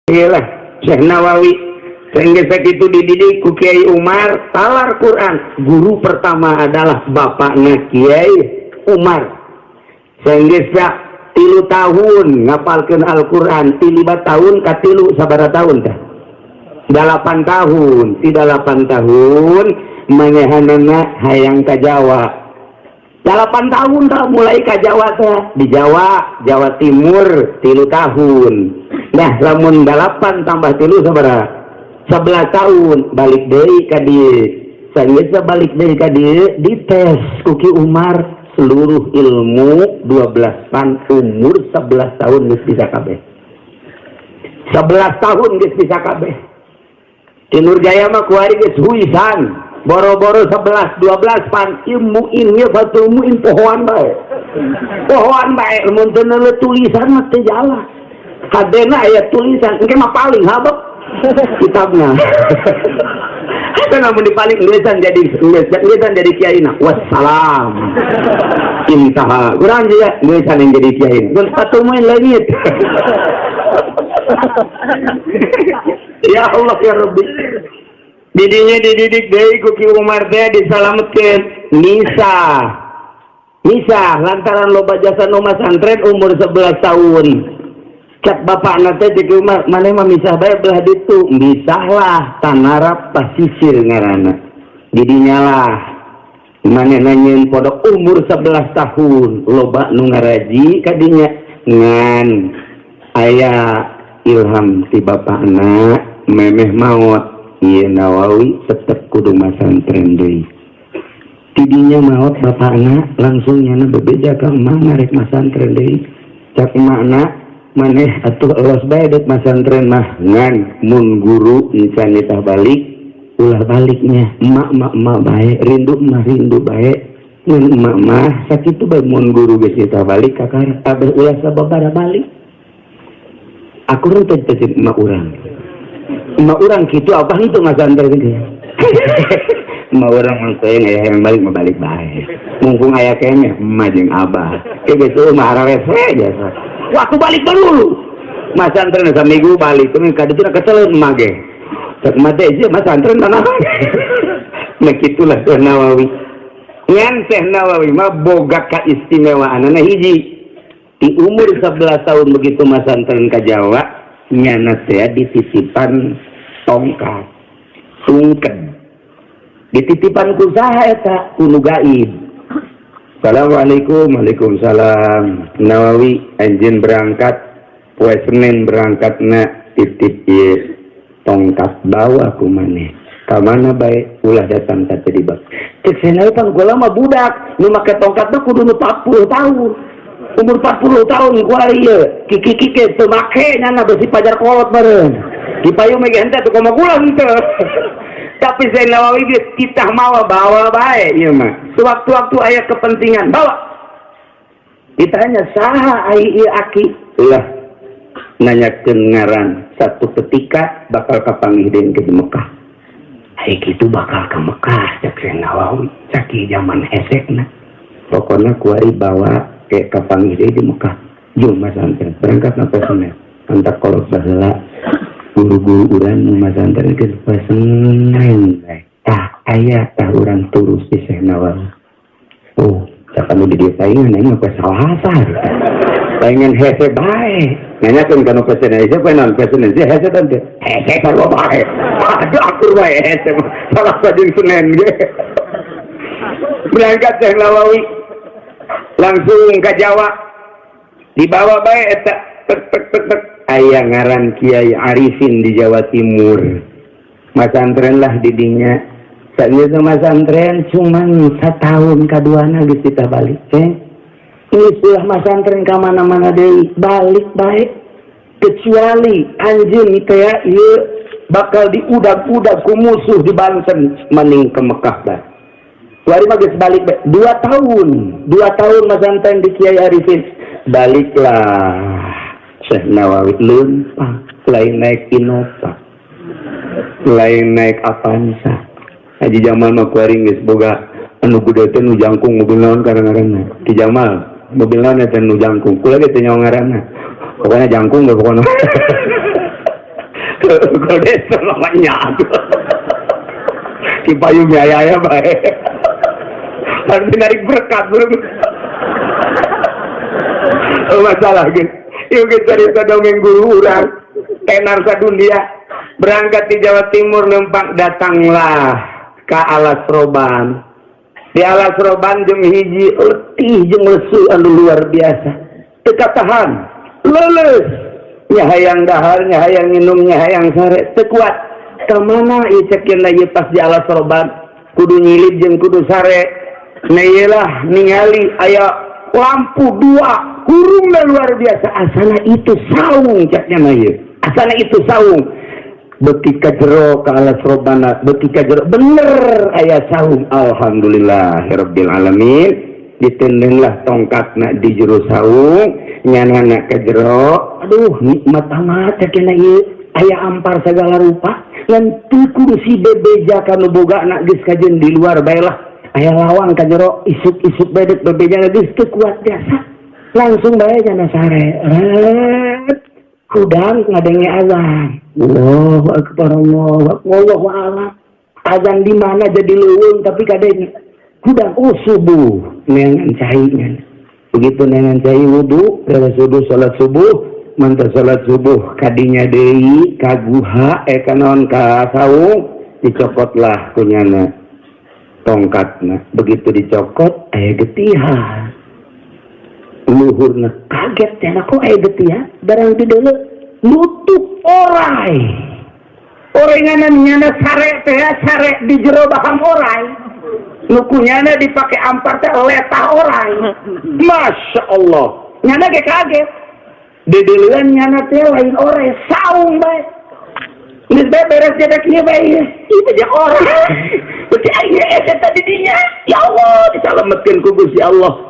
Iyalah Syekh Nawawi sehingga sakitu dididik ku Kiai Umar talar Quran. Guru pertama adalah bapaknya Kiai Umar. Sehingga 3 tahun ngapalkeun Al-Quran, ti 5 tahun ka 3 sabaraha tahun tah? 8 tahun. Ti 8 tahun manehanana hayang ka Jawa. 8 tahun tah mulai ka Jawa teh, di Jawa, Jawa Timur 3 tahun. Nah, lamun 8 tambah 3 sabaraha? 11 tahun. Balik deui ka dieu. Saeunggeus balik deui ka dieu, dites ku Ki Umar seluruh ilmu 12 pan. Umur 11 tahun geus bisa kabeh. 11 tahun geus bisa kabeh. Di Nurjaya mah kuari geus huisan boro-boro 11 12 pan ilmu ini Fathul Muin pohoan bae, pohoan bae. Mun teu tulisan mah teu jalan. Kadena aya tulisan engke mah paling habek kitabna. Eta namun dipaling ngeusan jadi ngeusan jadi kiai na. Wassalam, intaha. Kurang juga ngeusan yang jadi kiai. Gun Fathul Muin leungit. Ya Allah ya Rabbi. Didinya dididik deui ku Ki Umar teh, disalametkeun Nisa. Nisa lantaran loba jasa nu masantren umur 11 tahun. Cek bapakna teh, cek Umar, maneh mah misah bae belah ditu. Misahlah Tanara Pasisir ngaranna. Didinya lah manehna nyieun pondok umur 11 tahun, loba nu ngaraji kadinya. Ngan aya ilham ti bapakna memeh maot, ieu Nawawi tetep kudu masantren deui. Tidinya maot bapakna, langsung nyana bebeja ka emak rek masantren deui. Cak emakna, maneh atuh elos bae dek masantren mah, ngan mun guru encan nitah balik ulah baliknya. Emak emak emak bae, rindu mah rindu bae, ngan emak mah sakitu bae. Mun guru geus nitah balik kakara abeh ulah sababara balik. Aku renteng teh emak urang, emak urang kitu apa henteu masantren teh? Emak urang mah teh aya yang balik mah balik bae, mumpung aya keneh emak jeung abah. Ke geus mah ararese jasa waktu balik dulu masantren saminggu balik kemudian kaditu kesel emak ge. Cek emak teh, ieu masantren tanah. Nah, kitulah Syekh Nawawi. Ngan Syekh Nawawi mah boga kaistimewaanana hiji. Di umur 11 tahun begitu masantren ka Jawa, nyana teh dititipan tongkat tungken. Dititipan ku saha eta? Ku nu gaib. Assalamualaikum. Waalaikumsalam. Nawawi, anjeun berangkat poe Senin berangkatna, titip ieu tongkat, bawa ku maneh ka mana bae, ulah datang ka teu dibak. Cek Syekh, pan kula mah budak, nu make tongkat mah kudu nu 40 tahun. Umur 40 tahun kuari ieu kiki kiki teu make nyana, besi pajar kolot bareng di payung mah henteu tuh komo kula henteu. Tapi Syekh Nawawi geus titah mawa, bawa bae ieu mah, sewaktu-waktu aya kepentingan bawa. Ditanya, saha ai ieu aki? Lah, nanyakeun ngaran. Satu ketika bakal kapanggih deui ke Mekah. Ai kitu bakal ke Mekah, cek Syekh Nawawi, sakieu zaman hesekna. Pokoknya kuari bawa ke kapanggih deui di Mekah. Jung masantren berangkat na Senin. Antak kolot baheula guru-guru urang nu masantren geus poe Senin bae. Tah aya tah urang turus di Syekh Nawawi. Oh, cak anu di dieu paingan aing mah poe Salasa. Paingan hese bae. Nanyakeun kana poe Senin, hese poe naon? Poe Senin sih hese teh. Hese sarua bae. Aduh, akur bae hese mah. Salasa jeung Senin ge. Berangkat Syekh Nawawi langsung ke Jawa, dibawa bae eta tek tek tek tek. Aya ngaran Kiai Arifin di Jawa Timur, masantren lah didinya. Saat masantren cuman setahun kaduana geus kita balik eh. Ini ulah masantren ka mana-mana deui, balik bae, kecuali anjeun teh ieu bakal diudag-udag ku musuh di Banten, mending ke Mekah bae. Kuari mah geus balik bae. 2 tahun, 2 tahun masantren di Kiai Arifin, baliklah Syekh Nawawi leumpang, lain naik Innova, lain naik Avanza. Haji Jamal mah kuari geus boga anu gede teh nu jangkung, mobil naon ngaranna? Ki Jamal, mobil naon eta nu jangkung? Kula ge teu nyaho ngaranna, pokoknya jangkung ge pokoknya. Kalau namanya ki payung ya ya bae. Harus narik berkat belum. Oh, masalah gitu. Yuk kita cerita dongeng guru urang tenar sadunia, berangkat di Jawa Timur lempang, datanglah ke Alas Roban. Di Alas Roban jam 1 letih jeung lesu anu luar biasa, teu tahan, leuleus nya, hayang dahar nya, hayang minum nya, hayang sare, teu kuat. Ka mana ieu cek ieu? Pas di Alas Roban kudu nyilid jeung kudu sare. Nah, iyalah, ningali aya lampu dua hurungna luar biasa, asana itu saung caknya mah ieu, asana itu saung. Beki ka jero ka Alas Robana, beki ka jero, bener aya saung. Alhamdulillahirabbil alamin. Ditendenglah tongkatna di jero saung, nyanana ka jero. Aduh, nikmat amat caknya ieu, aya ampar segala rupa, ngan teu kudu si bebeja ka nu bogana, geus kajen di luar bae lah, aya lawang ka jero, isuk-isuk bae dek bebeja. Geus teu kuat biasa, langsung bae nyana sare. Ret hudang ngadenge azan, Allahu akbar, Allahu akbar, Allahu a'lam azan di mana, jadi leuweung, tapi kadang hudang, oh, subuh. Neangan cai nya. Begitu neangan cai, wudu, beres wudu, salat subuh. Mantap salat subuh, kadinya deui ka guha, eh, ka naon, ka saung, dicokotlah kunyana tongkatna. Begitu dicokot, aya getihan luhurna. Kaget ya, kok aya getihan barang di dulu, nutup orai. Orenganan nyana sare teh, sare di jero baham orai, nu kunyana dipake ampar teh letah orai. Masya Allah, nyana ge kaget. Dideuleuan nyana teh lain orai, saung bae. Geus bae beres jadi kieu bae, ieu teh orai. Berarti aya eta tadi dinya. Ya Allah, disalametkeun ku Gusti Allah.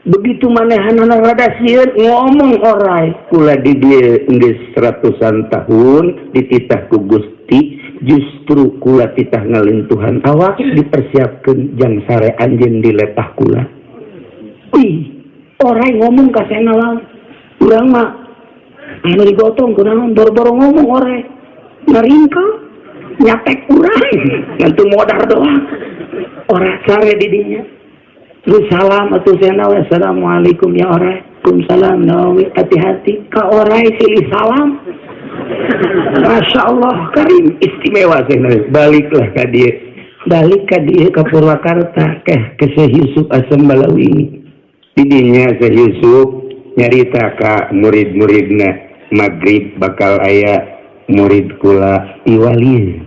Begitu manehanana rada sieun, ngomong orai, "Kula di dieu geus ratusan tahun dititah ku Gusti, justru kula titah ngalintuhan awak dipersiapkeun jang sare anjeun di letah kula." Wih, orai ngomong ka Syekh Nawawi. Urang mah anu digotong kunaon, boro-boro ngomong, orai ngaringka nyatek urang, ngantu modar doang. Orai sare di dinya. Terus salam atuh Syekh Nawawi, "Assalamualaikum ya orai." "Waalaikumsalam Nawawi, hati-hati." Ka orai silih salam. Masya Allah, karim, istimewa Syekh Nawawi. Baliklah ka dia. Balik ka dia ke Purwakarta ke Syekh Yusuf Asam Balawi ini. Didinya Syekh Yusuf nyarita ka murid-muridna, maghrib bakal aya murid kula piwalieun.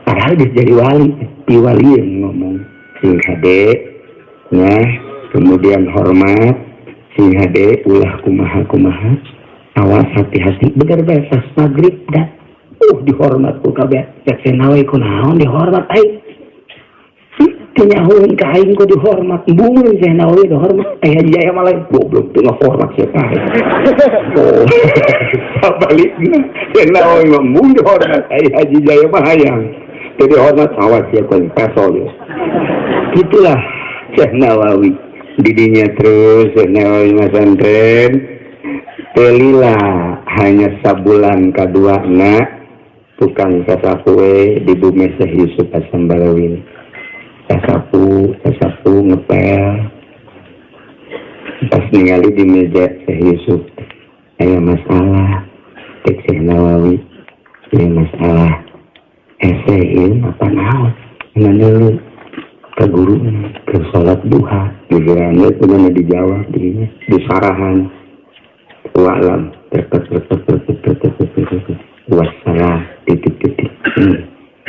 Padahal dia jadi wali, piwalieun ngomong. Sing hade ya, kemudian hormat, sing hade, ulah kumaha-kumaha, awas, hati-hati. Bener bae, pas maghrib dah dihormat ku kabeh. Cek Syekh Nawawi, kunaon dihormat aing? Kenyahuin ka aing ku dihormat. Bungun Syekh Nawawi dihormat. Eh, Haji Jaya malah goblok teu ngahormat siapa. Oh, sabalikna Syekh Nawawi mah mung dihormat, ai Haji Jaya mah hayang teu dihormat, awas ya kau pesol ya. Itulah Syekh Nawawi. Didinya terus Syekh Nawawi masantren telila, hanya sabulan kaduana tukang sasapu we di bumi Syekh Yusuf Hasan Balawi. Sasapu, sasapu, ngepel. Pas ningali di meja Syekh Yusuf aya masalah, cek Syekh Nawawi, aya masalah hese ieu apa naon? Mana ke guru ke sholat duha giliran itu mana dijawab dirinya disarahan wa'lam terket terket terket terket terket terket wassalam titik titik.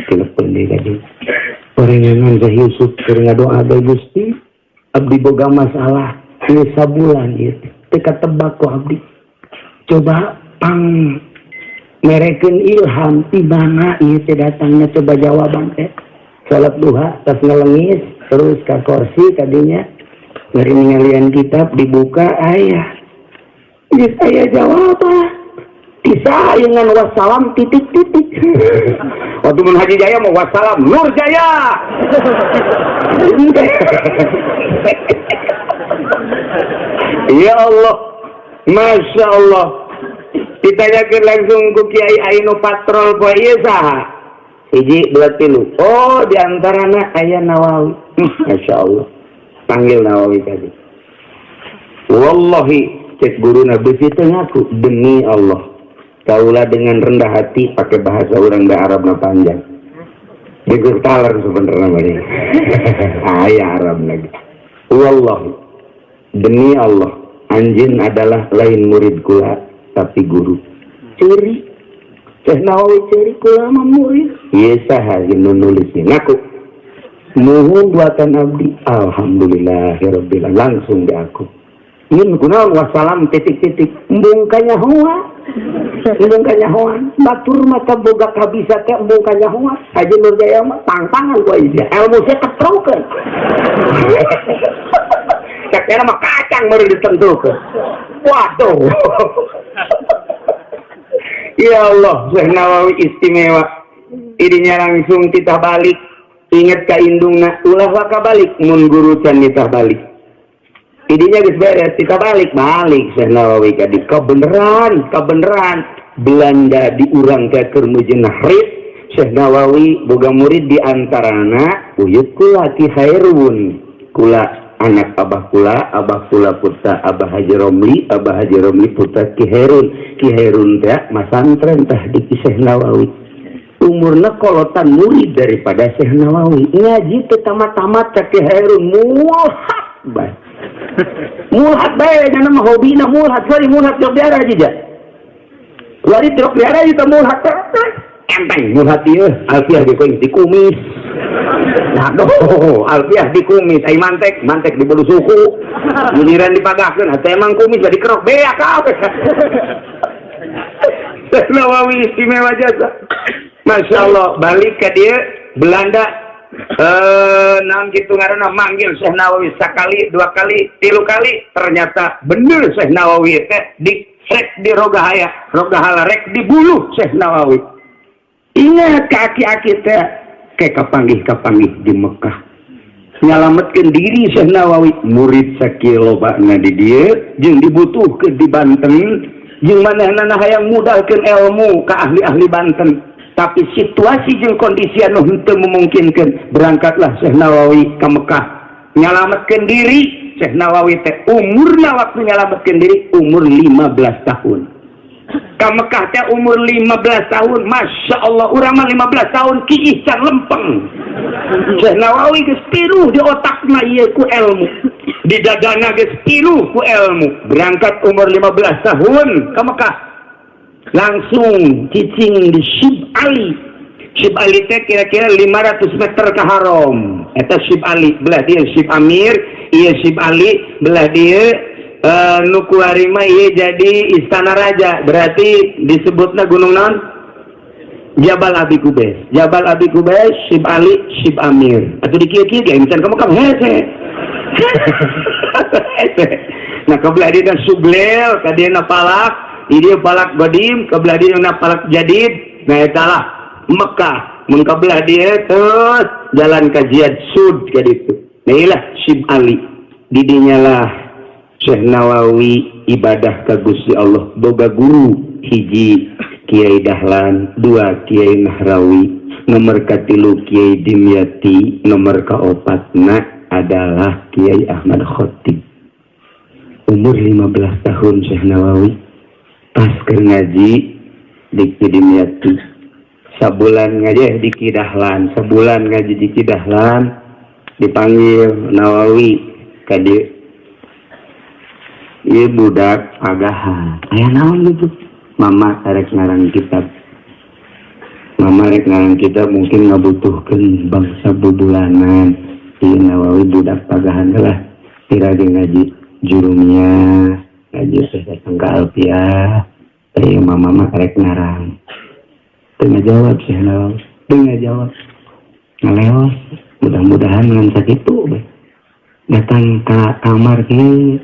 Telepon dia tadi orengan Syekh Yusuf keur ngadoa bae, "Gusti, abdi boga masalah ieu sabulan ieu teu katebak ku abdi, coba pang merekeun ilham di mana ieu teh datangnya, coba jawaban teh." Salat duha tas ngelengis terus ka kursi kadinya bari ningalian kitab dibuka, aya geus aya jawaban bisa dengan wassalam titik titik. Waktu mun Haji Jaya mau wassalam Nur Jaya. Ya Allah, Masya Allah. Ditanyakeun langsung ku kiai anu patrol poe ieu, saha? Hiji, dua, tilu. Oh, di antarana aya Nawawi. Masya Allah. Panggil Nawawi tadi. Wallahi, cek guruna, besi teu ngaku, demi Allah. Kaula dengan rendah hati, pakai bahasa orang da Arab na panjang. Digur taler sebenarnya mah. Aya Arab lagi. Wallahi, demi Allah, anjeun adalah lain murid kula, tapi guru. Curi. Syekh Nawawi curi, kula mah murid. Ieu saha nu nulis ngaku? Muhun, buatan abdi. Alhamdulillahirabbil, langsung diaku. Ini kunaon, wassalam titik-titik, embung kanyahoan. Embung kanyahoan. Batur mata boga kabisa teh embung kanyahoan. Haji Nurjaya mah tangtangan ku aja. Ilmu saya ketrokeun. Cek era mah kacang baru ditentukeun. Waduh. Ya Allah, Syekh Nawawi istimewa. Idinya langsung kita balik. Ingat ka indungna, ulah waka balik mun guru can nitah balik. Idinya geus beres, kita balik, balik Syekh Nawawi ka di kebenaran, kebenaran Belanda diurang ke keur Nahrit. Syekh Nawawi boga murid di antarana uyut kula, Ki Khairun. Kula anak abah kula, abah kula putra Abah Haji Romli, Abah Haji Romli putra Ki Hairun. Ki Hairun teh masantren tah di Syekh Nawawi. Umurna kolotan murid daripada Syekh Nawawi. Ngaji teu tamat-tamat ka Ki Hairun, mulhat bae. Mulhat bae nya mah hobina mulhat, sorry mulhat jok biara aja ja. Lari truk biara itu mulhat. Enteng mulhat ieu, alfiah di di kumis. Nah, doh, alfiah di kumis, ai mantek, mantek di bulu suku. Giliran dipagahkeun, atuh emang kumis bari dikerok beak kabeh. Nawawi istimewa jasa. Masya Allah, balik ke dia, Belanda, naon gitu ngaranna, manggil Syekh Nawawi sekali, dua kali, tilu kali, ternyata bener Syekh Nawawi teh di rek di rogahaya, rogahala rek dibunuh Syekh Nawawi. Ingat kaki-aki teh kayak kapanggih-kapanggih di Mekah. Nyalametkeun diri Syekh Nawawi, murid sakieu lobana di dieu jeung dibutuhkeun di Banten, jeung manehna hayang mudalkeun ilmu ka ahli-ahli Banten. Tapi situasi jeung kondisi anu henteu memungkinkan, berangkatlah Syekh Nawawi ke Mekah. Nyalametkeun diri Syekh Nawawi teh umurna waktu nyalametkeun diri umur 15 tahun. Ka Mekah teh umur 15 tahun, Masya Allah, urang mah 15 tahun kiih can lempeng. Syekh Nawawi geus pinuh di otakna ieu ku ilmu. Di dadana geus pinuh ku ilmu. Berangkat umur 15 tahun ke Mekah. Langsung cicing di Syib Ali. Syib Ali teh kira-kira 500 meter ke Haram. Eta Syib Ali, belah dia Syib Amir, ieu Syib Ali, belah dia nu kuari mah ieu jadi istana raja. Berarti disebutna gunung naon? Jabal Abi Kubais. Jabal Abi Kubais, Syib Ali, Syib Amir. Atau di kieu-kieu ge misalkan kamu kamu hese. Hese. Nah, kebelah dia Sublel, ka dia palak, ini palak Godim, kebelah dia palak Jadid. Nah, eta lah Mekah. Mun kebelah dia terus jalan ke Jihad Sud ka ditu. Nah, inilah Syib Ali. Didinya lah Syekh Nawawi ibadah ka Gusti Allah. Boga guru hiji Kiai Dahlan, dua Kiai Nahrawi, nomor katilu Kiai Dimyati, nomor kaopatna adalah Kiai Ahmad Khatib. Umur 15 tahun Syekh Nawawi pas keur ngaji di Kiai Dimyati. Sabulan ngaji di Ki Dahlan, sebulan ngaji di Ki Dahlan, dipanggil Nawawi ka dieu. Ieu budak pagahan. Aya naon gitu? Mama rek ngarang kitab. Mama rek ngarang kitab, mungkin ngabutuhkeun bangsa bubulanan. Ieu Nawawi budak pagahan lah. Tira ge ngaji jurumnya, ngaji teh datang ke Alfiah. Teh mama mah rek ngarang. Teu ngajawab Syekh Nawawi. Teu ngajawab. Ngaleos. Mudah-mudahan ngan sakitu bae. Datang ke kamar kieu,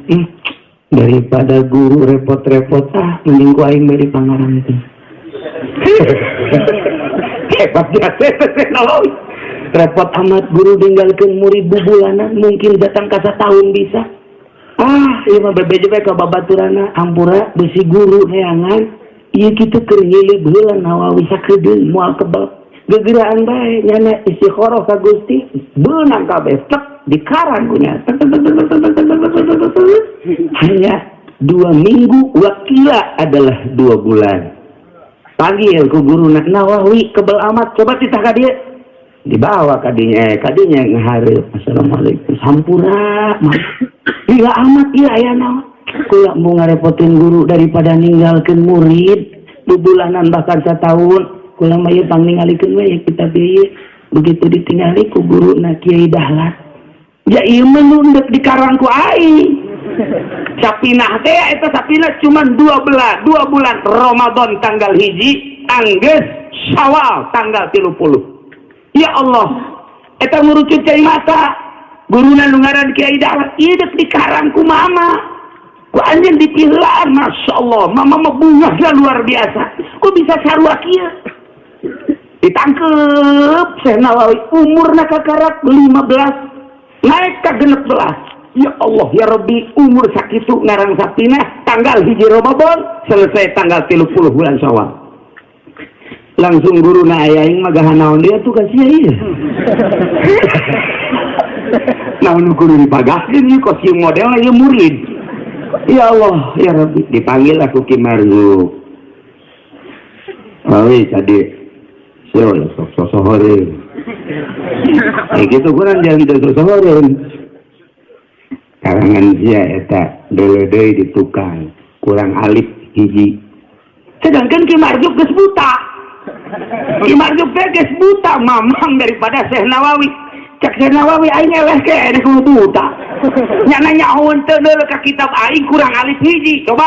daripada guru repot-repot, ah, mending ku aing bari pangarang teh. Hebat jasa Nawawi. Repot amat guru tinggalkeun murid bubulanan, mungkin datang ka satahun bisa. Ah, ieu mah bebeje bae ka babaturana, ampura besi guru neangan. Ieu kitu keur nyilib heula Nawawi sakedeung moal kebal. Gegeraan bae nyana istikharah ka Gusti, beunang kabeh tek dikarang ku nya. Hanya 2 minggu wakila adalah 2 bulan. Panggil ku guru Nawawi kebel amat, coba titah ka dieu. Dibawa kadinya, kadinya ngahareup. Assalamualaikum. Sampura, gila amat ieu aya naon. Kula mau ngarepotin guru daripada ninggalkeun murid bubulanan bahkan setahun. Kula mah ieu pangningalikeun we kitab ieu. Begitu ditingali ku guru na Kiai Dahlan. Ya ieu mah nu endek dikarang ku aing. Sapinah teh eta sapinah cuman 2 bulan Ramadan tanggal 1 anggeus Syawal tanggal 30. Ya Allah, eta ngurucut cai mata. Guruna nu ngaran Kiai Dahlan ieu dek dikarang ku mama. Ku anjeun dipiheulaan, Masya Allah, mama mah bungahna luar biasa. Ku bisa sarua kieu? Ditangkep Syekh Nawawi umurna kakarak 15 naik ka 16. Ya Allah ya Rabbi, umur sakitu ngarang sapinah tanggal 1 Ramadan selesai tanggal 30 bulan Syawal. Langsung guruna aya aing mah gahan naon dia tuh kasih ieu. Naon guru dipagahkeun ieu kos ieu model ieu murid. Ya Allah ya Rabbi, dipanggil aku Ki Marzuk. Wawi tadi sia sok sosohoreun. Gitu kurang jangan sosohoreun. Karangan sia eta deuleu deui di tukang kurang alif hiji. Sedangkan Ki Marzuk geus buta. Ki Marzuk teh geus buta mamang daripada Syekh Nawawi. Cek Syekh Nawawi aing eleh ke kudu buta. Nya nyahoeun teu deuleu ka kitab aing kurang alif hiji. Coba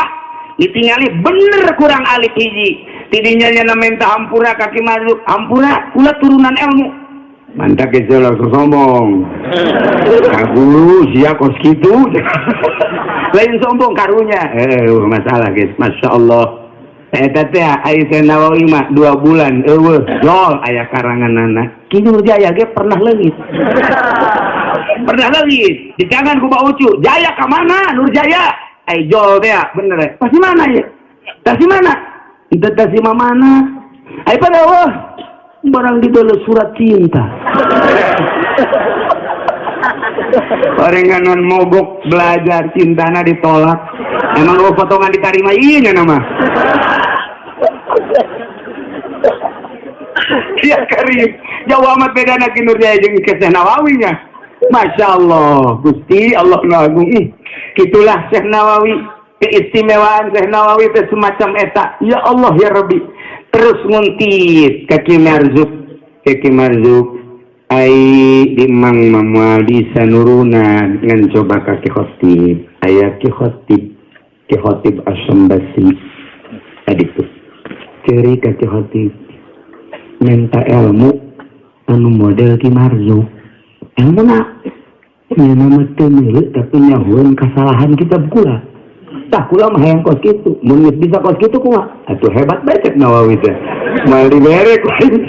ditingali bener kurang alif hiji. Tidinya nya minta hampura ka Ki Marzuk, hampura kula turunan ilmu. Mantap geus langsung sombong. Ka guru sia kos kitu. Lain sombong karunya. Masalah guys, Masya Allah. Eta teh aya Syekh Nawawi mah 2 bulan eueuh jol aya karanganana. Ki Nurjaya ge pernah leungit. Pernah leungit. Di tangan ku Pak Ucu. Jaya ka mana Nurjaya? Ai jol teh bener. Pasti mana ya? Tasi mana? Itu tasi mana? Ai pada wah barang dibeli surat cinta. Orenganon mogok belajar cintana ditolak. Emang lu potongan diterima iya nya nama. Ya karim, jauh amat beda na Ki Nurjaya jeung Syekh Nawawi nya. Masya Allah, Gusti Allah nu agung. Itulah Syekh Nawawi, keistimewaan Syekh Nawawi teh semacam eta. Ya Allah ya Rabbi. Terus nguntit ka Ki Marzuk, ka Ki Marzuk. Ai di Mang Mamual di sanurunan ngan coba ka Ki Khotib. Aya Ki Khotib, Ki Khotib Asy-Syambasi. Tadi tuh. Ceri ka Ki Khotib. Minta ilmu anu model Ki Marzuk. Ilmu na nya mah teu milu tapi nyahueun kasalahan kitab kula. Tah kula mah hayang kos kitu. Mun geus bisa kos kitu kumaha? Atuh hebat bae cek Nawawi teh. Moal dibere ku aing.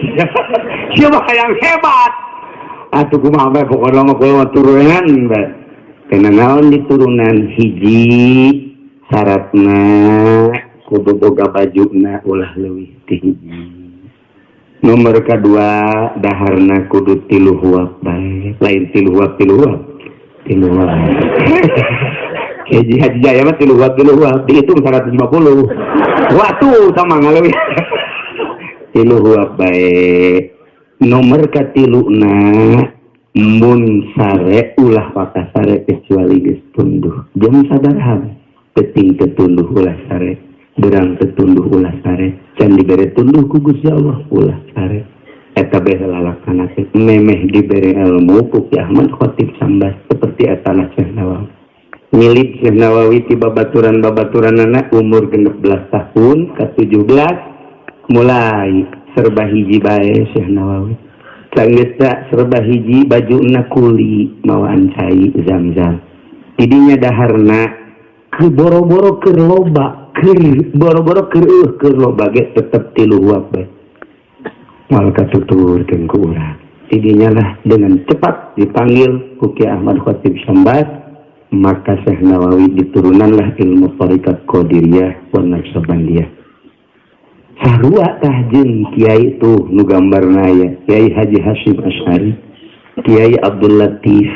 Sia mah hayang hebat. Atuh kumaha bae pokona mah kula mah turunan bae. Kana naon diturunan hiji syaratna kudu boga bajuna ulah leuwih ti hiji. Nomor kedua daharna kudu 3 huap bae, lain 3 huap 3 huap. 3 huap. Haji Haji Jaya mah 3 huap 3 huap dihitung 150. Waktu sama ngaleuwih. 3 huap bae. Nomor katiluna mun sare ulah waka sare kecuali geus tunduh. Jam sabaraha penting tetunduh ulah sare, berang tetunduh ulah sare, can dibere tunduh ku Gusti Allah ulah sare. Eta bae lalakana teh memeh dibere ilmu ku Ki Ahmad Khatib Sambas seperti eta lah Syekh Nawawi. Milih Syekh Nawawi ti babaturan-babaturanana umur 16 tahun ka 17 mulai serba hiji bae Syekh Nawawi. Sanggeus serba hiji bajuna kuli mawaan cai zam-zam. Tidinya daharna ke boro-boro keur loba, keur boro-boro keur keur loba ge tetep 3 huap bae. Moal katuturkeun ku urang. Tidinya lah dengan cepat dipanggil ku Ki Ahmad Khatib Sambas, maka Syekh Nawawi diturunanlah ilmu tarikat Qadiriyah wa Naqsyabandiyah. Sarua tah jeung kiai tuh nu gambarna aya Kiai Haji Hasyim Asy'ari, Kiai Abdul Latif,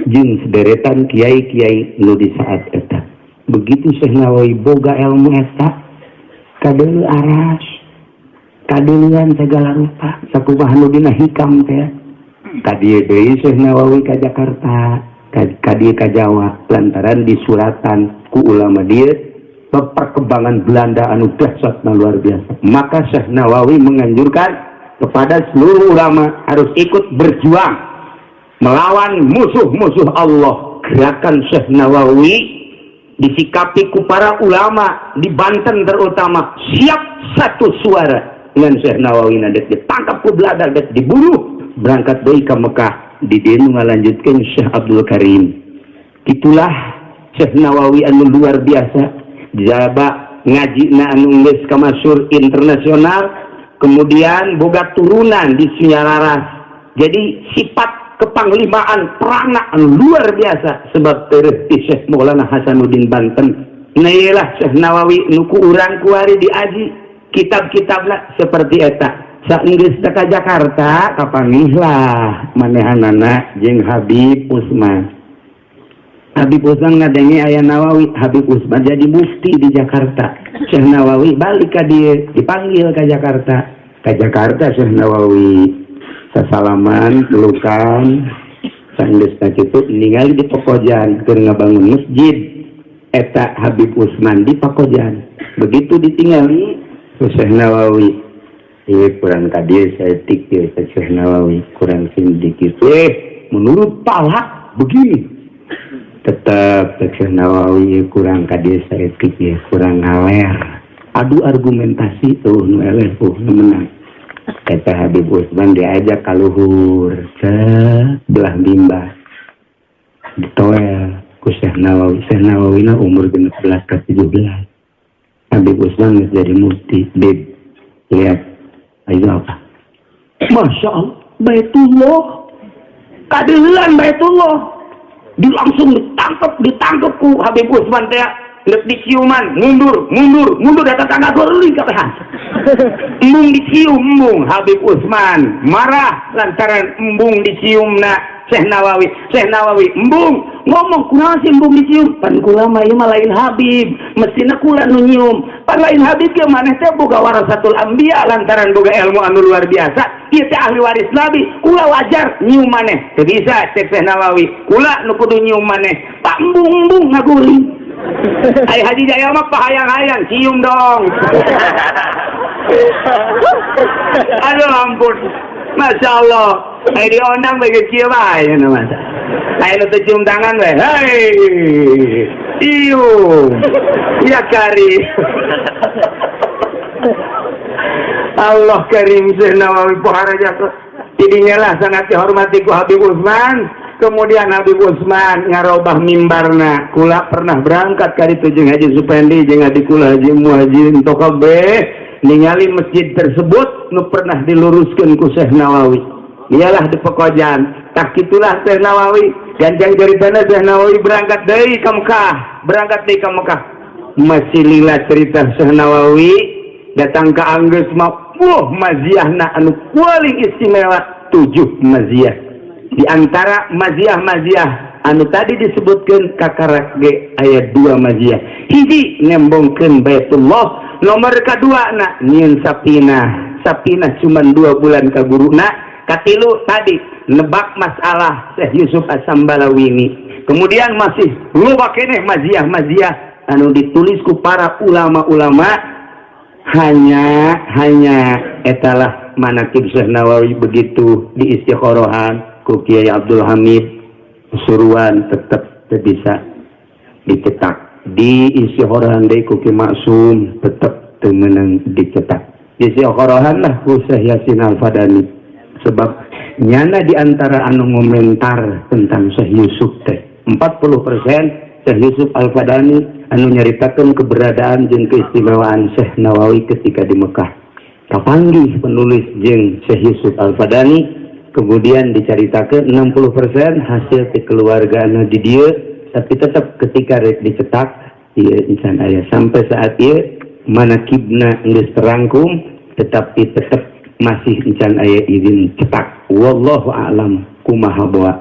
jeung sederetan kiai-kiai nu di saat eta. Begitu Syekh Nawawi boga ilmu eta, kadeuleu aras, kadeuleuan segala rupa, sakumaha nu dina hikam teh. Ka dieu deui Syekh Nawawi ka Jakarta, ka dieu ka Jawa, lantaran disuratan ku ulama dieu perkembangan Belanda anu dahsyat luar biasa. Maka Syekh Nawawi menganjurkan kepada seluruh ulama harus ikut berjuang melawan musuh-musuh Allah. Gerakan Syekh Nawawi disikapi ku para ulama di Banten terutama siap satu suara dengan Syekh Nawawi. Nadek ditangkap ku Belanda, dek dibunuh, berangkat deui ka Mekah, di dieu nu ngalanjutkeun Syekh Abdul Karim. Itulah Syekh Nawawi anu luar biasa. Jaba ngaji na anu geus kamasyhur internasional, kemudian boga turunan di Sunyararas, jadi sifat kepanglimaan perangna anu luar biasa sebab tereh ti Syekh Maulana Hasanuddin Banten. Nah, iyalah Syekh Nawawi nu ku urang kuari diaji kitab-kitabna seperti eta. Saenggeus ka Jakarta, kapanggih lah manehanana jeung Habib Usman. Habib Usman ngadenge aya Nawawi. Habib Usman jadi mufti di Jakarta. Syekh Nawawi balik ka dieu, dipanggil ke Jakarta. Ke Jakarta Syekh Nawawi sasalaman, pelukan. Saenggeus kitu ningali di Pekojan keur ngabangun masjid eta Habib Usman di Pakojan. Begitu ditinggali ku Syekh Nawawi, ieu kurang ka dieu saeutik ieu. Syekh Nawawi kurang sedikit, menurut falak begini. Tetap Syekh Nawawi kurang ka dieu saeutik ya, kurang ngaler. Adu argumentasi tuh nu eleh, tuh nu menang. Eta Habib Usman diajak ka luhur belah mimbar, ditoel ku Syekh Nawawi. Syekh Nawawi na umur 16 ke 17, Habib Usman geus jadi mufti. "Bib, lihat itu apa?" "Masya Allah, Baitullah." Kadeulean Baitullah di langsung ditangkap, ditangkap ku Habib Usman teh. Rek diciuman, mundur, mundur, mundur, datang tangga guling kabehan. Embung dicium, embung. Habib Usman marah lantaran embung diciumna Syekh Nawawi. Syekh Nawawi embung ngomong, "Kunaon sih embung dicium? Pan kula mah ieu mah lain Habib, mestina kula nu nyium. Pan lain Habib ge maneh teh boga warasatul anbiya lantaran boga ilmu anu luar biasa. Ieu teh ahli waris Nabi, kula wajar nyium maneh." "Teu bisa," cek Syekh Nawawi, "kula nu kudu nyium maneh." Pak, embung-embung ngaguling. Ai Haji Jaya mah pahayang-hayang, "Cium dong." Aduh ampun. Masya Allah. Ai diondang bagi kieu bae nya masa. Ai nu teu cium tangan we. Hei. Cium. Ya kari. Allah Karim. Syekh Nawawi pohara jasa. Jadinya lah sangat dihormati ku Habib Usman. Kemudian Habib Usman ngarobah mimbarna. Kula pernah berangkat ka ditu jeung Haji Supendi jeung adik kula Haji Muhajir kabeh ningali masjid tersebut nu pernah diluruskeun ku Syekh Nawawi. Iyalah di Pekojan. Tak itulah Syekh Nawawi. Ganjang ceritana Syekh Nawawi berangkat deui ka Mekah, berangkat deui ka Mekah. Masih lila cerita Syekh Nawawi datang ke Anggeus mah, wah, maziahna anu paling istimewa 7 maziah. Di antara maziah-maziah anu tadi disebutkan kakarak ge aya 2 maziah. Hiji, nembongkeun Baitullah. Nomor kedua na nyieun sapinah. Sapinah cuma 2 bulan ka guruna. Katilu tadi nebak masalah Syekh Yusuf As-Sambalawini. Kemudian masih loba keneh maziah-maziah anu ditulis ku para ulama-ulama. Hanya hanya etalah manakib Syekh Nawawi begitu di istikhorohan ku Kiai Abdul Hamid Suruan tetap bisa dicetak. Di istikhorohan deui ku Ki Maksum tetap teu meunang dicetak. Istikhorohan lah ku Syekh Yasin Al-Fadani, sebab nyana di antara anu ngomentar tentang Syekh Yusuf teh 40% Syekh Yusuf Al-Fadani anu nyaritakeun keberadaan jeung keistimewaan Syekh Nawawi ketika di Mekah. Kapanggih penulis jeung Syekh Yusuf Al-Fadani, kemudian diceritakan 60% hasil kekeluargaan di dieu, tapi tetap ketika rek dicetak ieu insan aya sampai saat ieu. Manakibna geus terangkum, tetapi tetap masih encan aya izin cetak. Wallahu a'lam kumaha bawa.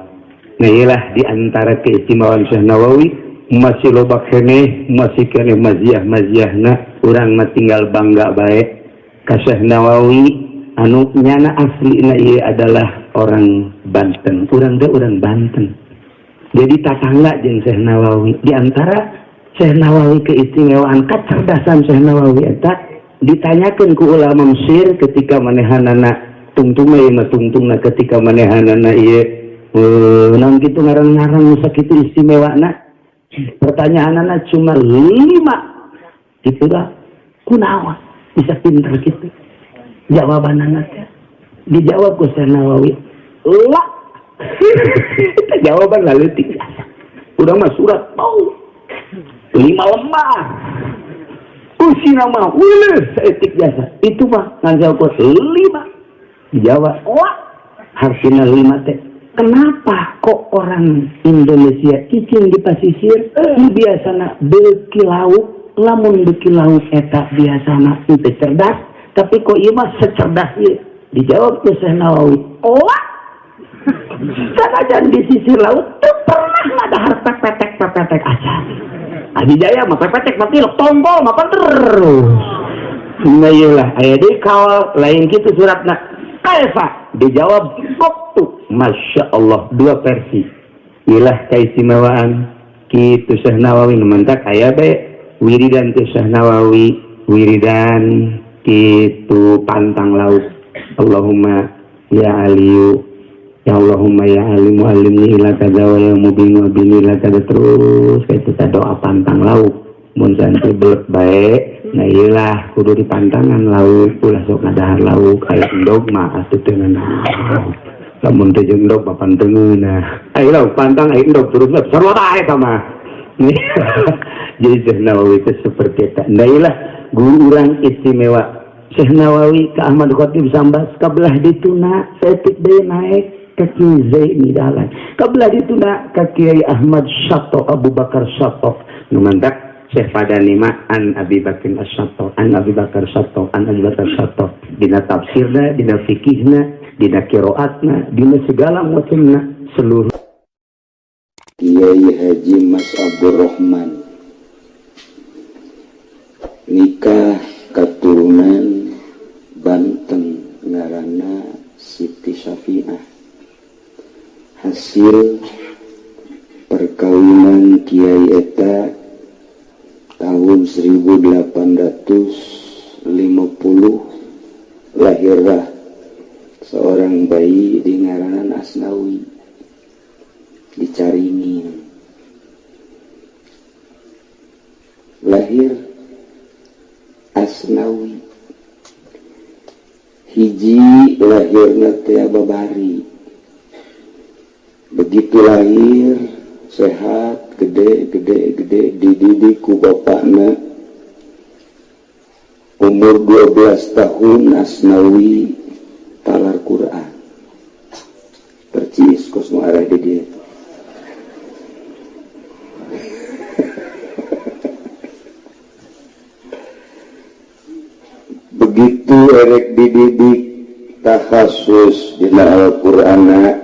Nah, iyalah di antara keistimewaan Syekh Nawawi. Masih loba keneh, masih keneh maziah maziahna. Urang mah tinggal bangga bae ka Syekh Nawawi anu nyana aslina ieu adalah orang Banten. Urang teh urang Banten, jadi tatangga jeung Syekh Nawawi. Di antara Syekh Nawawi, keistimewaan kecerdasan Syekh Nawawi eta ditanyakan ku ulama Mesir ketika manehanana tungtungna ieu mah, tungtungna ketika manehanana ieu naon kitu ngarang-ngarang nu sakitu istimewana, pertanyaanana cuma lima gitu lah: kunaon bisa pinter gitu? Jawabanana teh dijawab ku Syekh Nawawi lah, jawaban lalu tiga. Udah mah surat mau lima lembar usina mah uleh saeutik jasa itu mah ngan jawab lima. Dijawab wah, harfina lima teh, kenapa kok orang Indonesia cicing di pasisir? Nu biasana beuki lauk, lamun beuki lauk eta biasana itu cerdas, tapi kok ieu mah secerdas ieu? Dijawab ku Syekh Nawawi, wah, sanajan di sisi laut teu pernah ngadahar pepetek pepetek acan. Adi Jaya mah pepetek mah tilok tombol mah terus. Nah, iyalah aya deui kaol lain kitu suratna, kaifa? Dijawab waktu. Masya Allah, dua versi. Ilah keistimewaan kitu Syekh Nawawi. Nu mantak aya bae wiridan teh Syekh Nawawi, wiridan kitu pantang laut. Allahumma ya Aliyu, ya Allahumma ya Alimu alimni ila kaza wa ya Mubin wa bini ila kaza, terus kayak kita doa pantang laut. Mun santri belek bae, nah iyalah kudu dipantangan lauk, ulah sok ngadahar lauk. Aya endog mah atuh teu nanaon, lamun teu jeung endog mah pan teu ngeunah. Ayo lauk pantang, aya endog terus lah sarua bae eta mah. Jadi Syekh Nawawi itu seperti itu. Nah, iyalah guru urang istimewa Syekh Nawawi ke Ahmad Khatib Sambas, kabelah dituna saeutik deui naik ka Kiai Zaini Dahlan, kabelah dituna ka Kiai Ahmad Syatto, Abu Bakar Syatto. Nu mantak Syekh Fadani mah an Abi Bakar As-Syatto, an Abi Bakar Syatto, an Abi Bakar Syatto, dina tafsirna, dina fikihna, dina qiraatna, dina segala macamna, seluruh. Kiai Haji Mas Abdurrahman nikah keturunan Banten, ngaranna Siti Syafi'ah. Hasil perkawinan Kiai eta tahun 1850 lahirlah seorang bayi di ngaranan Asnawi, dicaringin. Lahir Asnawi hiji, lahirna teh babari. Begitu lahir sehat, gede gede gede, dididik ku bapakna. Umur 12 tahun Asnawi talar Quran percis kos nu arah di dieu. Begitu erek dididik takhasus dina Al-Qur'ana,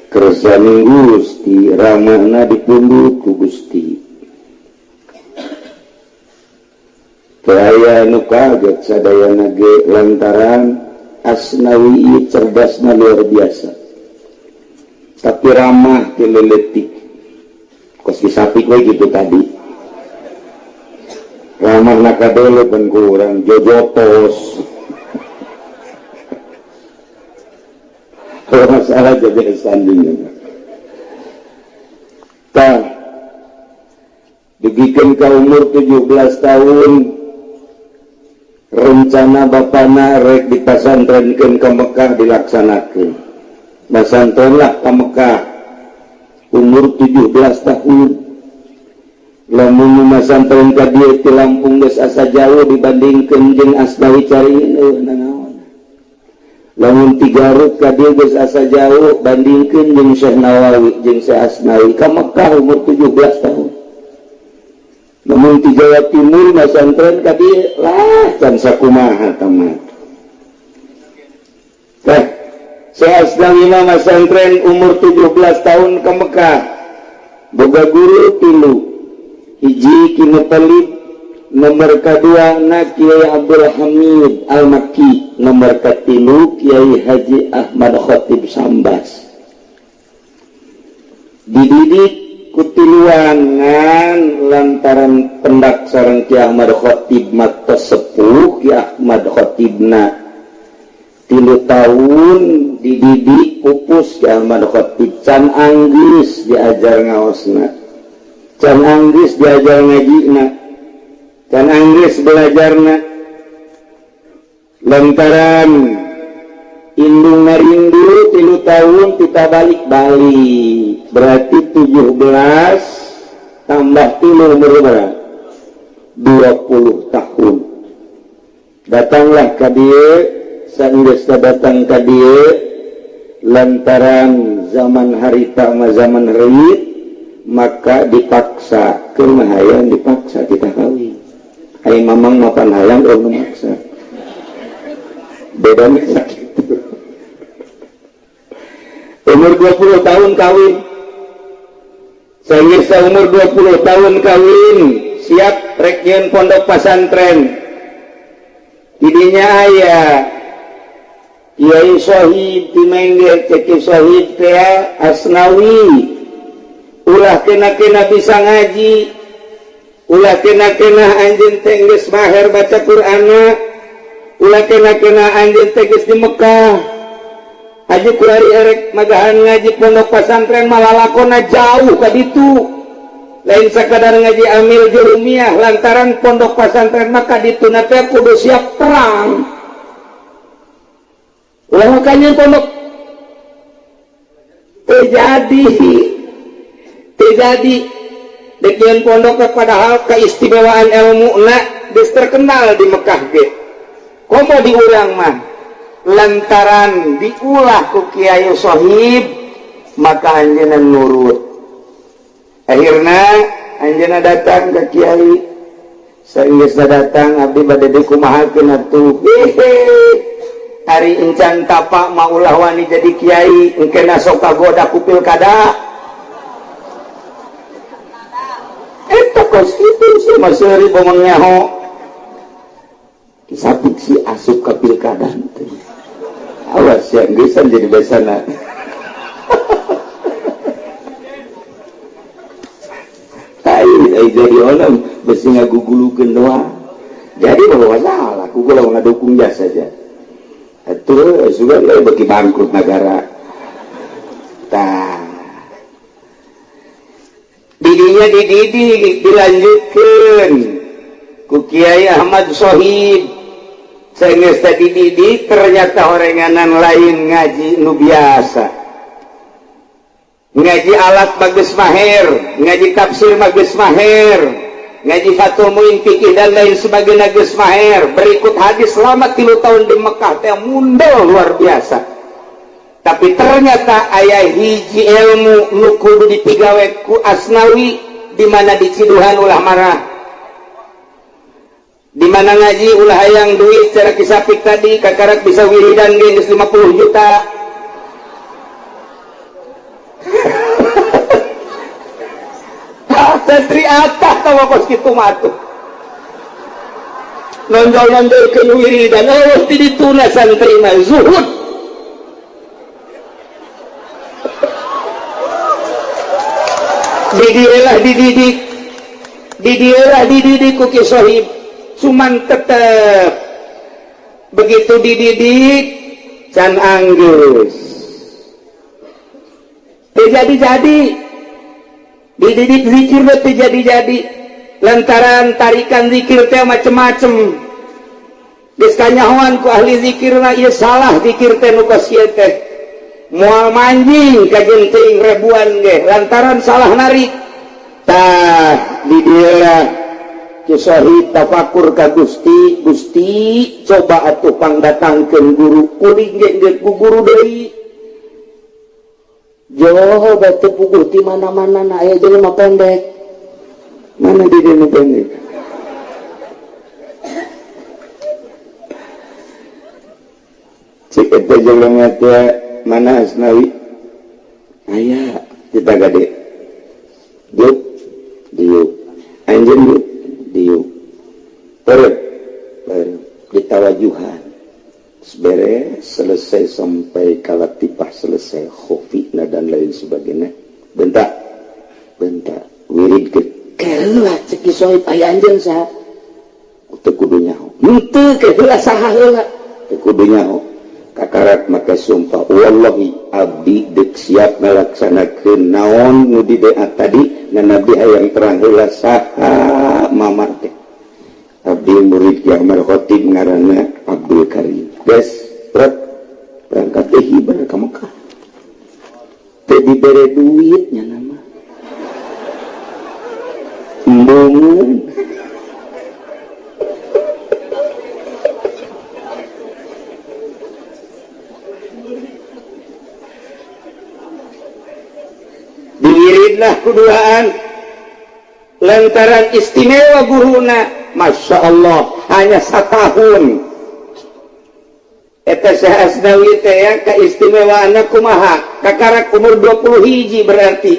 kersaning Gusti, ramahna dipundhut ku Gusti. Teu aya nu kaget sadayana ge, lantaran Asnawi ieu cerdasna luar biasa, tapi ramah ti leuletik kos kisapik we gitu tadi. Ramahna kadele pan ku urang jojotos. Kalau masalah jadi sanding. Tah, dugikeun ka umur 17 tahun, rencana bapana rek dipasantrenkeun ka Mekah dilaksanakeun. Pasantrenlah ka Mekah umur 17 tahun. Lamun masantren ka dieu ti Lampung geus asa jauh dibandingkeun jeung Asnawi Caringin, eueuh nanaon. Lamun ti Garut ka dieu geus asa jauh bandingkeun jeung Syekh Nawawi jeung Syekh Asnawi ka Mekah umur 17 tahun. Namun di Jawa Timur masantren ka dieu lah can sakumaha tamat. Teh saya Asnawi mah masantren umur 17 tahun ke Mekah. Boga guru tilu. Hiji Ki Muthalib, nomor kedua na Kiai Abdul Hamid Al-Makki, nomor katilu Kiai Haji Ahmad Khatib Sambas. Dididik kutiluan ngan lantaran pendak sareng Ki Ahmad Khatib mata sepuh Ki Ahmad Khatibna 3 tahun dididik pupus Ki Ahmad Khatib can anggeus diajar ngaosna, can anggeus diajar ngajina, can anggeus belajarna. Lantaran indung rindu 3 tahun kita balik-balik, berarti 17 tambah 3 umur berapa? 20 tahun. Datanglah ka dieu, saenggeus datang ka dieu lantaran zaman harita mah zaman reuit, maka dipaksa keur mah hayang dipaksa kita kawin. Ai mamang mapan hayang eueuh nu maksa. Bedana sakitu. Umur 20 tahun kawin. Saenggeus umur 20 tahun kawin, siap rek nyieun pondok pasantren. Didinya aya Kiai Sohib di Mengge, Ceki Sohib teh Asnawi. Ulah kena-kena bisa ngaji, ulah kena-kena anjeun teh geus maher baca Qur'anna, ulah kena-kena anjeun teh geus di Mekah. Haji kuari erek magahan ngaji pondok pasantren malah lakona jauh ka ditu. Lain sakadar ngaji amil jurumiyah, lantaran pondok pasantren maka dituna teh kudu siap perang. Ulah makanya pondok terjadi terjadi dekian pondok padahal keistimewaan ilmu na geus terkenal di Mekah ge. Komo di urang mah lantaran diulah ku Kiai Sohib maka anjeunna nurut. Akhirna anjeunna datang ke Kiai. Saenggeus datang abdi bade dikumahakeun atuh. Hehe. Ari encan tapak mah ulah wani jadi kiai, engkena sok kagoda ku pilkada. Eta kos kitu sih mah seuri bomong nyaho. Kisapik si asup ka pilkada teh. Awas ya geusan jadi basana. Tai ai jadi orang besi ngagugulukeun doang. Jadi bahwa salah, ku kalau ngadukung jasa saja. Atuh sudah bagi bangkrut negara. Tah. Didinya dididik dilanjutkeun ku Kiai Ahmad Sohib. Saenggeus tadi dididik ternyata orenganan lain ngaji nu biasa. Ngaji alat bagus maher, ngaji tafsir bagus maher, ngaji Fathul Muin fikih dan lain sebagainya geus maher. Berikut hadis selama 3 tahun di Mekah teh mundel luar biasa. Tapi ternyata aya hiji ilmu nu kudu dipigawe ku Asnawi di mana di Ciduhan ulah marah, di mana ngaji ulah hayang duit cara kisapik tadi kakarak bisa wiridan ge geus 50 juta. Santri atah tawa kos kitu mah atuh. Nonjol-nonjolkeun wiridan eueuh ti dituna santri mah zuhud. Didieulah dididik. Didieulah dididik ku Ki Sohib. Cuman tetep begitu dididik can anggeus. Teu jadi-jadi. Dididik zikir teh jadi-jadi. Lantaran tarikan zikir teh macem-macem. Geus kanyahoan ku ahli zikir mah ieu salah zikir teh nu kos ieu teh. Moal manjing ka jeung ribuan ge lantaran salah narik. Tah di dieu Ki Sohib tafakur ka Gusti, Gusti coba atuh pangdatangkeun guru kuring ge geus ku guru deui. Joho batu puguh di mana-mana na aya jelema pendek. Mana dede nu pendek? Cek eta jelema teh mana Asnawi? Aya, kita gade. Diuk, diuk. Anjeun diuk, diuk. Perut, perut. Ditawajuhan. Beres, selesai sampai kalatipah selesai, khofina dan lain sebagainya. Bentak, bentak. Wirid ke keheula cek Ki Sohib aya anjeun saha? Teu kudu nyaho. Henteu keheula saha heula? Teu kudu nyaho. Kakarak maka sumpah wallahi abdi deuk siap ngalaksanakeun naon nu di doa tadi ngan abdi hayang terang heula saha mamar teh. Abdi murid Ki Ahmad Khatib ngaranna Abdul Karim. Geus berangkat teh hibar ka Mekah. Teu dibere duit nya nama. Embungeun. Diwiridlah kuduaan lantaran istimewa guruna, Masya Allah hanya satahun eta Syekh Asnawi teh ya keistimewaanna kumaha kakarak umur 20 hiji berarti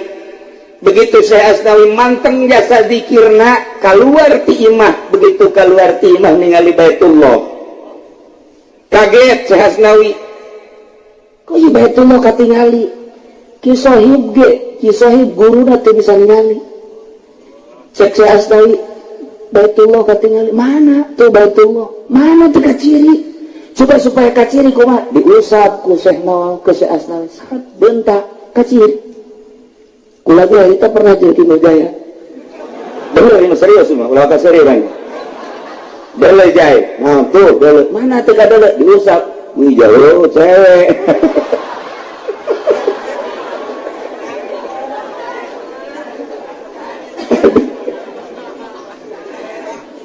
begitu Syekh Asnawi manteng jasa zikirna kaluar ti imah, begitu kaluar ti imah ningali Baitullah kaget Syekh Asnawi kok ieu Baitullah katingali Ki Sohib ge, Ki Sohib guruna teu bisa ningali. Cek Syekh Asnawi, Baitullah katingali, mana tuh Baitullah? Mana tuh kaciri? Coba supaya kaciri kumaha? Diusap ku Syekh Nawal ke Syekh Asnawi, saat bentak kaciri. Kula ge harita pernah jeung Ki Mujaya. Bener ini serius mah, ulah ka serius kan. Dele jae. Nah, tuh dele. Mana teu kadele diusap. Wih jauh cewek.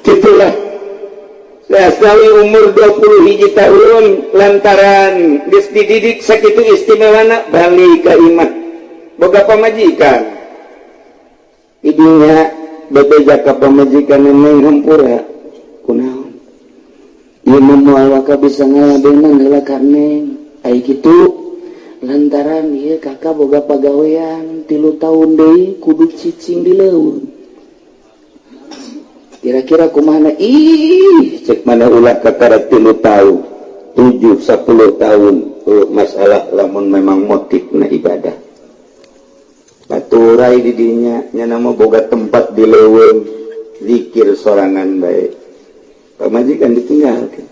Itulah Asnawi umur 20 hiji tahun lantaran geus dididik sakitu istimewana balik ka imah boga pamajikan ibunya bebeja ka pamajikan neng hampura kunaon ieu mah moal waka bisa ngaladenan heula ka neng ai kitu lantaran ieu kakak boga pagawean 3 tahun deui kudu cicing di leuweung. Kira-kira kumana ih cek mana ulah kakara 3 tahun 7 10 tahun masalah lamun memang motifna ibadah baturai didinya nya nama boga tempat di leuweung zikir sorangan bae pamajikan ditinggalkeun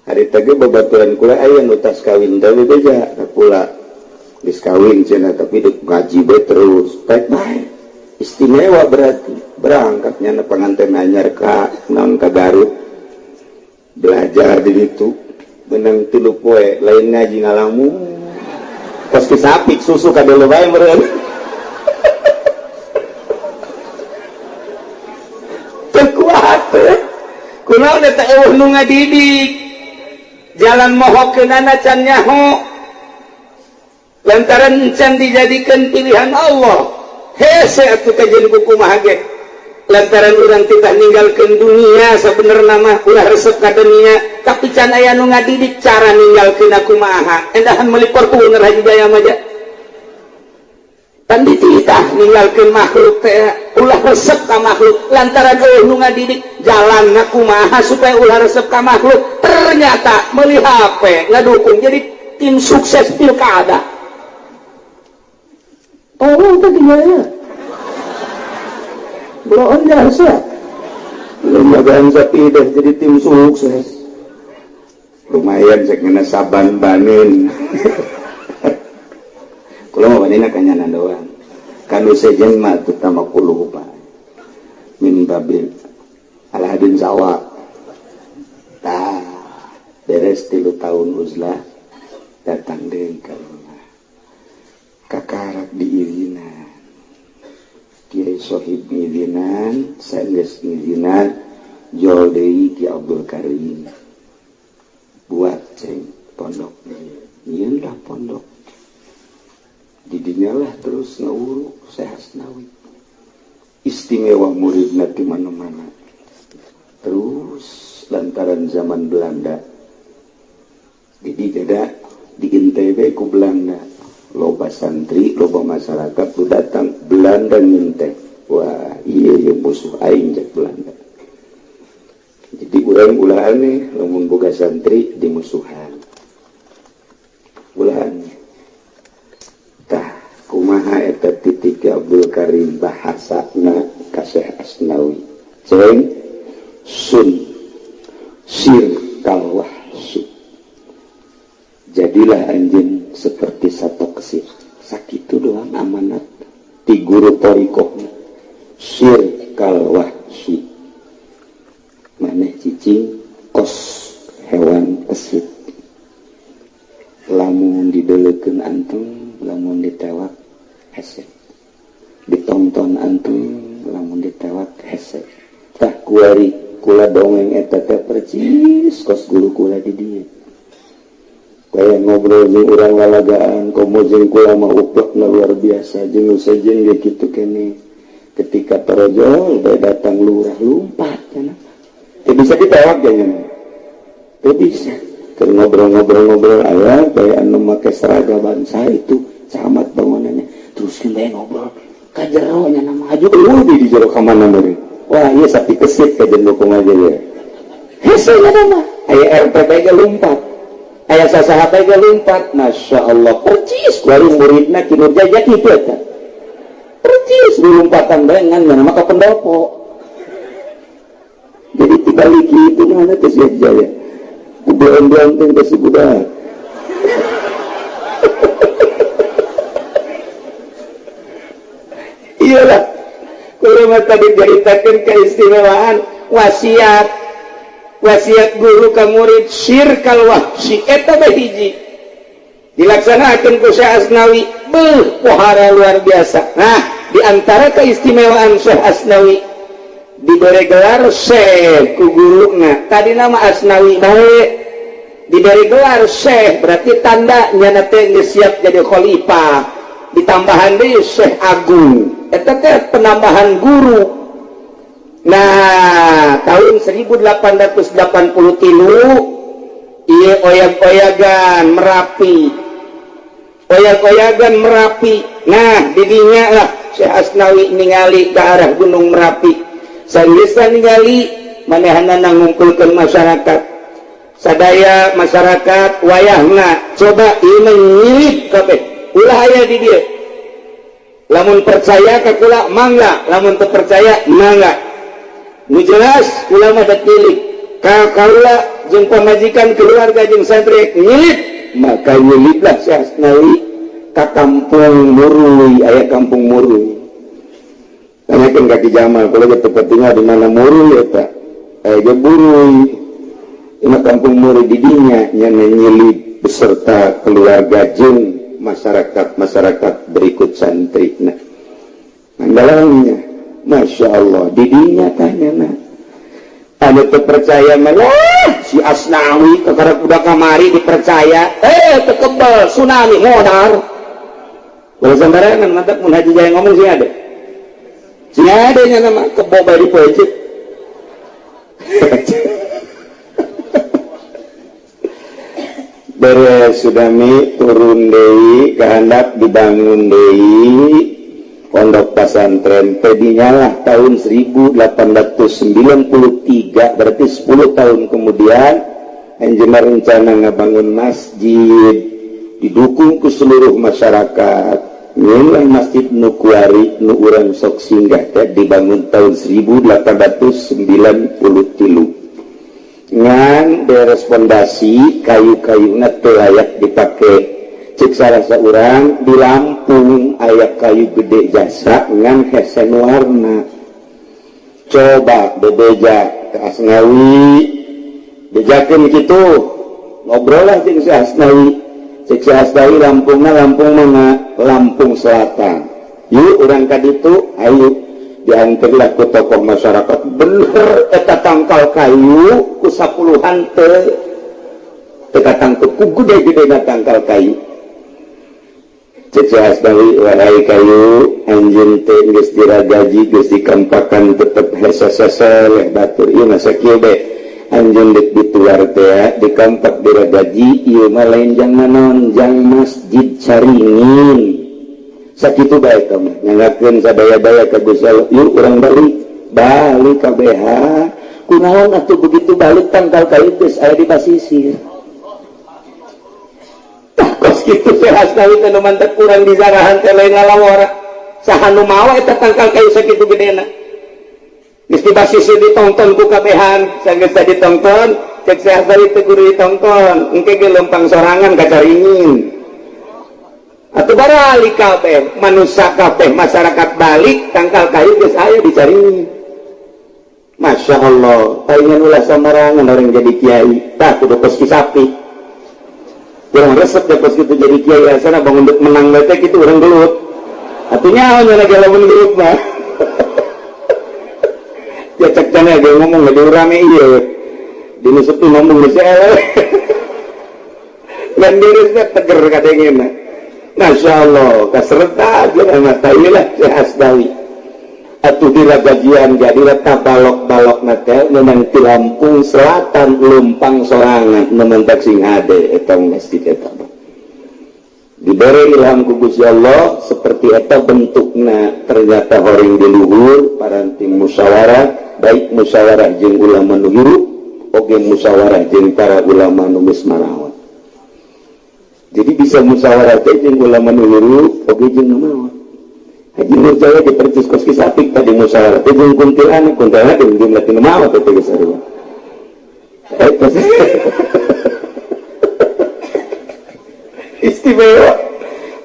hari teh babaturan kula aya nu tas kawin teh bebeja ka kula geus kawin cenah tapi deuk ngaji bae terus bae bae istimewa berarti berangkatnya na pengantin anyar ka naon ka Garut belajar di ditu benang 3 poe lain ngaji ngalamun kos ki sapi susu ka deuleu bae meureun teu kuat kunaon eta eueuh nu ngadidik jalan mohokeunana can nyaho lantaran can dijadikeun pilihan Allah. Hese atuh kajian buku kumaha ge lantaran urang titah ninggalkeun dunia sabenerna mah ulah resep ka dunia tapi can aya nu ngadidik cara ninggalkeun kumaha endahan meuli Fortuner Haji Jaya mah ja pan dititah ninggalkeun makhluk teh ulah resep ka makhluk lantaran eueuh nu ngadidik jalanna kumaha supaya ulah resep ka makhluk ternyata meuli HP ngadukung jadi tim sukses pilkada. Oh, itu gimana? Belum jasa. Lumayan sapi deh jadi tim sukses. Lumayan saya kena saban banin. Kalau mau banin kanyanan doang. Kalau sejen mah terutama kuluh pak. Min babil alhadin sawa. Tah beres 3 tahun uzlah datang deh kalau. Kakarak diizinan Kiai Sohib ngizinan saenggeus ngizinan jol deui Ki Abdul Karim buat ceng pondok nyieun lah pondok di dinya lah terus nguruk Syekh Asnawi. Istimewa muridna di mana-mana. Terus lantaran zaman Belanda jadi tidak di NTB ku Belanda loba santri loba masyarakat ku datang Belanda nginteh. Wah iya iya musuh aing cek Belanda. Jadi urang ulah aneh lamun boga santri dimusuhan. Ulah aneh. Tah kumaha eta titik Abdul Karim bahasana ka Syekh Asnawi. Ceng sun sir kalwahsu. Jadilah anjeun seperti satu kesir. Sakitu doang amanat ti guru thariqahna. Sir kalwahsi. Maneh cicing kos hewan kesit. Lamun didelekeun anteng, lamun ditewak hese. Ditonton anteng, lamun ditewak hese. Tah kuari kula dongeng eta teh percis kos guru kula di dieu. Kaya ngobrol jeung urang lalagaan, komo jeung kula mah uplekna luar biasa, jeung sejen ge kitu keneh. Ketika torojol bae datang lurah lumpat cenah. Teu bisa ditewak nya. Teu bisa. Keur ngobrol-ngobrol-ngobrol aya bae anu make seragam bangsa itu camat bangunannya. Terus bae ngobrol ka jero nya nama aju eueuh di jero ka mana meureun. Wah ieu sapi kesit ka jeung dukung aja ye. Hese nya nama aya RT bae ge lumpat. Aya sasaha bae ge lumpat. Masya Allah percis kuari muridna ki Nurjaya kitu eta. Percis dilumpatan bae ngan nama ka pendopo. Jadi tibaliki itu mana teh Syekh Jaya. Kubeon-beon teh geus budak. Iyalah. Kulo mah tadi diceritakeun keistimewaan wasiat. Wasiat guru ka murid sir kal wahsi eta bae hiji. Dilaksanakeun ku Syekh Asnawi, beuh pohara luar biasa. Nah, di antara keistimewaan Syekh Asnawi diberi gelar Syekh ku guruna. Tadi nama Asnawi bae diberi gelar Syekh berarti tanda nyana teh geus siap jadi khalifah. Ditambahan deui Syekh Agung. Eta teh penambahan guru. Nah, tahun 1883 ieu oyag-oyagan Merapi. Oyag-oyagan Merapi. Nah, didinya lah Syekh Asnawi ningali ke arah Gunung Merapi. Sanggeusna ningali manehanana ngumpulkeun masyarakat. Sadaya masyarakat wayahna coba ieu nyilip kabeh. Ulah aya di dieu. Lamun percaya ka kula mangga, lamun teu percaya mangga. Nu jelas kula mah dat nyilip. Ka kaula jeung pamajikan keluarga jeung santri nyilip, maka nyiliplah Syekh Asnawi ka kampung Murui, aya kampung Murui. Tanyakeun ka Ki Jamal, kula ge teu tinggal di mana Murui eta. Aya ge Burui. Ima kampung Murui di dinya nya nyilip beserta keluarga jeung masyarakat-masyarakat berikut santri. Nah, manggalangnya, Masya Allah, didinya tanya nah. Ada terpercaya malah si Asnawi kekarak udah kamari dipercaya, tekebal tsunami modar. Kalau sembarangan mantap mun Haji Jaya ngomong sih ada. Sih ada nya nama kebo bae di pojok. Beres sudami turun deui kehandap dibangun deui pondok pesantren tadinya tahun 1893 berarti 10 tahun kemudian anjeunna rencana ngabangun masjid didukung ke seluruh masyarakat. Nyeun masjid nu kuari nu urang sok singgah teh dibangun tahun 1893. Ngan beres pondasi kayu-kayuna teu layak dipake. Cek sarasa urang di Lampung aya kayu gede jasa ngan hese warna. Coba bebeja ke Asnawi, bejakeun kitu, ngobrol lah jeung si Asnawi. Cek si Asnawi Lampungna Lampung mana? Lampung Selatan. Yuk urang ka ditu, ayo. Diantarlah ke tokoh masyarakat bener eta tangkal kayu ku sapuluhan teu teu katangkep ku gede-gedena tangkal kayu. Cek Asnawi, wahai kayu, anjeun teh geus diragaji, geus dikampakan, tetep hese-hese batur. Ieu mah sakieu bae, anjeun dek dituar teh dikampak diragaji, ieu mah lain jang naon, jang Masjid Caringin. Sakitu bae teh mah nyanggakeun sadaya-daya ka Gusti Allah. Yuk urang balik, balik ka BH. Kunaon atuh begitu balik tangkal kayu geus aya di basisir. Kos kitu teh Asnawi teh nu mantak kurang dizarahan teh lain lalawara. Saha nu mawa eta tangkal kayu sakitu gedena? Geus di basisir ditonton ku kabehan, sanggeus ditonton, cek Syekh Asnawi teh kudu ditonton, engke ge lempang sorangan ka Caringin. Atuh baralik kabeh, manusia kabeh, masyarakat balik, tangkal kayu geus aya di Caringin. Masya Allah, palingan ulah samarangan orang jadi kiai, tah kudu kos sapi. Kurang resep ya kos gitu jadi kiai, asana bangun dek menang bae gitu orang gelut. Atuh nyaho nya lagi lamun gelut mah. Ya cek cenah ge ngomong lagi rame ieu. Dinu sepi ngomong geus eleh. Dan dirinya teger kadengena. Masya Allah, kaserta aja mata iyalah Syekh Asnawi. Atuh diragajian jadilah tabalok-balok nate memang di Lampung Selatan lumpang sorangan nementak sing hade eta masjid eta. Diberi ilham ku Gusti Allah seperti eta bentukna, ternyata horing di luhur paranting musyawarah, baik musyawarah jeung ulama nu hirup oge musyawarah jeung para ulama nu geus marawat. Jadi bisa musyawarah teh jeung ulama nu hirup oge jeung nu maot. Haji Nurjaya dipercis kos kisapik tadi musyawarah teh jeung kuntilanak, kuntilanak jeung jumlah tinu maot teh geus sarua. Eta istimewa.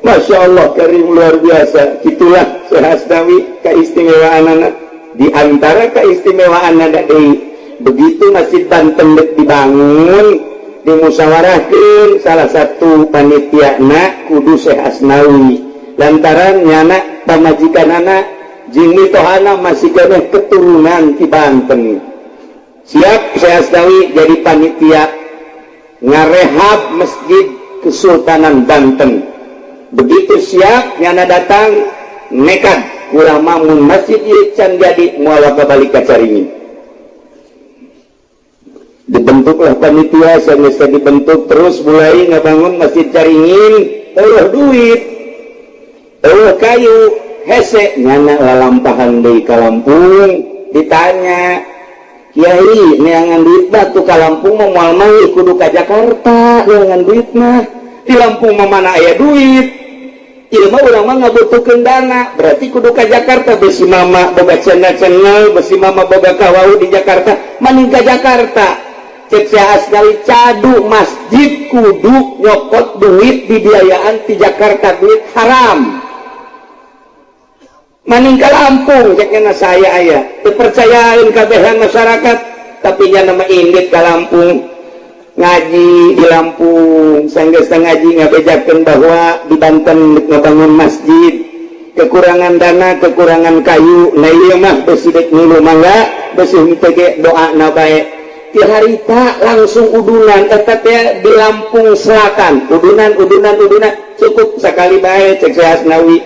Masya Allah karim, luar biasa. Itulah Syekh Asnawi keistimewaan anak. Di antara keistimewaan anak deui, begitu Masjid Banten dek dibangun, dimusyawarahkeun salah satu panitia na kudu Syekh Asnawi. Lantaran nyana pamajikan anak jeung mitohana masih keneh keturunan di Banten. Siap Syekh Asnawi jadi panitia ngarehab Masjid Kesultanan Banten. Begitu siap nyana datang nekat kurang mamun masjid ieu can jadi moal balik ka Caringin. Dibentuklah panitia, sanes dibentuk terus mulai ngabangun Masjid Caringin, eueuh duit, eueuh kayu, hese nyana lalampahan deui ka Lampung. Ditanya, Kiai, neangan duit mah tuh ka Lampung mah moal mah kudu ka Jakarta neangan duit mah. Di Lampung mah mana aya duit? Ieu mah urang mah ngabutuhkeun dana, berarti kudu ka Jakarta. Besi mama boga channel-channel, besi mama boga kawau di Jakarta, maning ka Jakarta. Cek Syekh Asnawi, cadu masjid kudu nyokot duit dibiayaan di Jakarta, duit haram. Maning ka Lampung, cek nya saya aya dipercayain kabehan masyarakat, tapi nya nama indit ka Lampung, ngaji di Lampung, sanggeus ngaji ngabejakeun bahwa di Banten ngabangun masjid kekurangan dana, kekurangan kayu. Nah ieu mah besi dek ngilu mangga, besi henteu ge doana bae. Ti harita langsung udunan eta teh di Lampung Selatan, udunan udunan udunan cukup sakali bae cek Syekh Asnawi.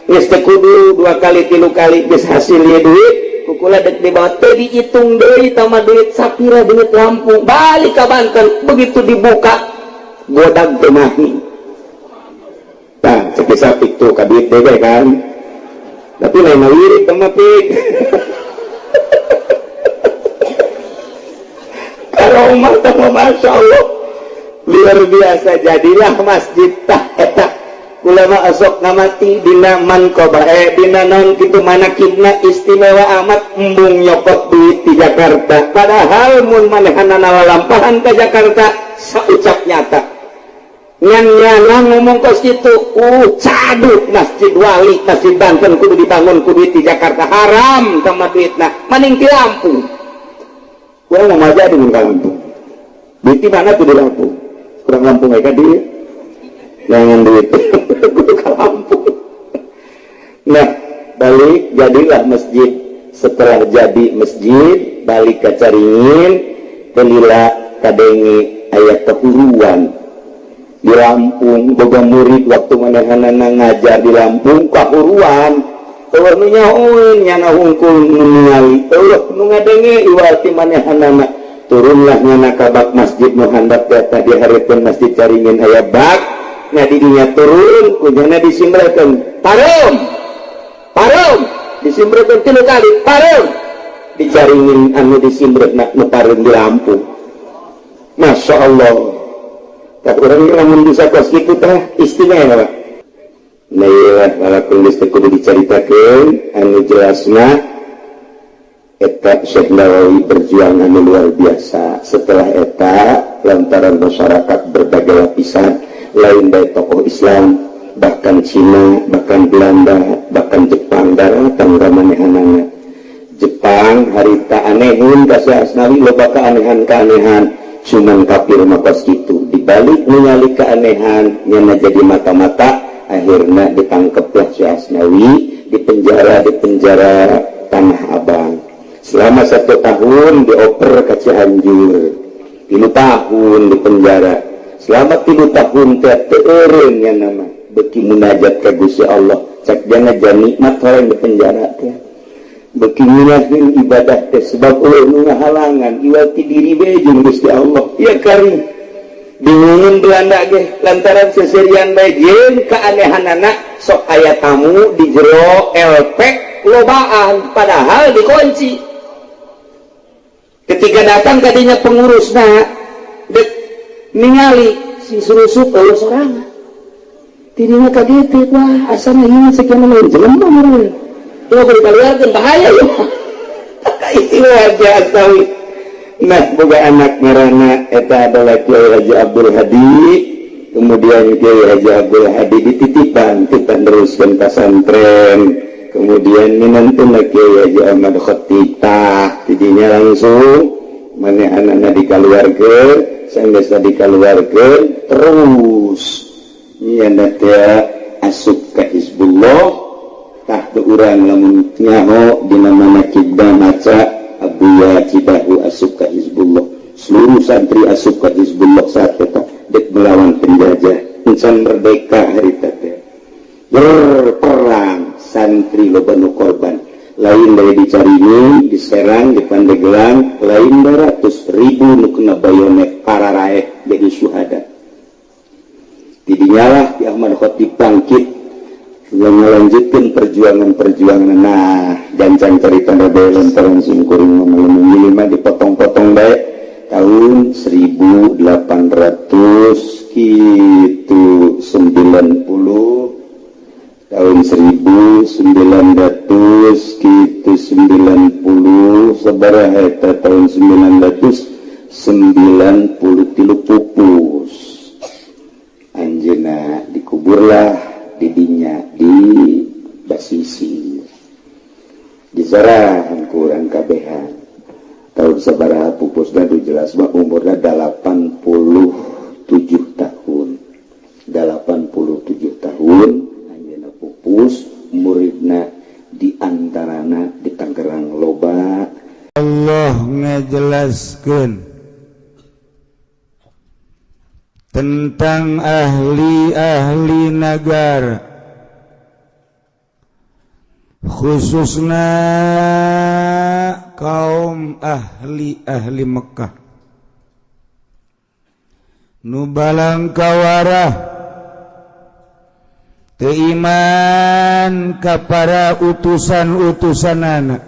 Geus teu kudu 2 kali 3 kali geus hasil ieu duit, kukula dek dibawa teh dihitung deui tama duit sapira duit Lampung, balik ka Banten begitu dibuka godag teu mahi. Tah cek sapik tuh ka duit deui kan, tapi lain wirid teh mah pik. Karomah teh Masya Allah luar biasa. Jadilah masjid tah eta ulama asok ngamati dina manqobah, dina naon kitu manakibna istimewa amat embung nyokot duit di Jakarta. Padahal mun manehanana lalampahan ka Jakarta saucap nyata ngan nyana ngomong kos kitu, cadut Masjid Wali, Masjid Banten kudu dibangun ku duit di Jakarta, haram sama duitna maning di Lampung. Kurang mau aja di Lampung, duit di mana tuh di Lampung? Kurang Lampung ya kan dia jangan duit kudu ka Lampung. Nah balik jadilah masjid. Setelah jadi masjid balik ke Caringin, telila kadenge aya kehuruan. Di Lampung boga murid waktu manehanana ngajar di Lampung kahuruan eueuh nu nyahoeun nyana hungkul nu ningali eueuh nu ngadenge iwal ti manehanana turunlah nyana ka bak masjid nu handap teh tadi hareupeun masjid Caringin aya bak nya di dinya turun ku nyana disimbrekeun pareum pareum disimbrekeun 3 kali pareum dicaringin anu disimbreuna nu pareum di Lampung. Masya Allah. Tak urang lamun bisa kos kitu teh istimewa. Nah ieu walaupun geus teu kudu dicaritakeun anu jelasna eta Syekh Nawawi berjuang anu luar biasa. Setelah eta lantaran masyarakat berbagai lapisan lain dari tokoh Islam bahkan Cina bahkan Belanda bahkan Jepang daratan ramanehanana. Jepang harita anehun ka Syekh Asnawi loba keanehan-keanehan cuman kafir mah kos kitu dibalik ningali keanehan nyana jadi mata-mata akhirnya ditangkeplah Syekh Asnawi di penjara Tanah Abang selama 1 tahun dioper ke Cianjur 3 tahun di penjara selama 3 tahun teh teu eureun nya nama beuki munajat ka Gusti Allah cak jana nikmat orang di penjara teh beuki ngeunaheun ibadah teh sebab eueuh nu ngahalangan iwal ti diri we jeung Gusti Allah ya karim bingungeun Belanda ge lantaran seserian bae jeung keanehanana sok aya tamu di jero LP lobaan padahal dikunci ketika datang kadinya pengurusna dek ningali si surusup eueuh sorangan tidinya kaget wah asana ieu sekian lain jelema meureun tuh bari kaluarkeun bahaya ya itu aja Asnawi. Nah boga anak ngaranna eta adalah Kiai Haji Abdul Hadi kemudian Kiai Haji Abdul Hadi dititipan kita teruskan pesantren kemudian minantuna Kiai Haji Ahmad Khatib tah tidinya langsung manehanana dikaluarkeun sanggeus dikaluarkeun terus nyana teh asup ka Hizbullah tah teu urang lamun nyaho dina manaqibna maca Abuya Cidahu asup ka Hizbullah seluruh santri asup ka Hizbullah saat eta dek melawan penjajah encan merdeka harita teh berperang santri loba nu korban lain dari Dicaringin di Serang di Pandeglang lain 200.000 nu kena bayonet para raeh jadi syuhada tidinyalah Ki Ahmad Khatib bangkit melanjutkan perjuangan-perjuangan. Nah gancang cerita bae lantaran simkuring mah dipotong-potong bae tahun 1800 gitu 90 tahun 1900 gitu 90 sabaraha eta tahun 993 pupus anjeunna dikuburlah didinya di Basisir disarahan kurang kabehan tahun sabaraha pupusna du jelas mah umurna 87 tahun 87 tahun anjeunna pupus muridna di antarana di Tangerang loba. Allah ngajelaskeun tentang ahli-ahli nagara khususna kaum ahli-ahli Mekah nu balangkawarah teu iman ka para utusan-utusanana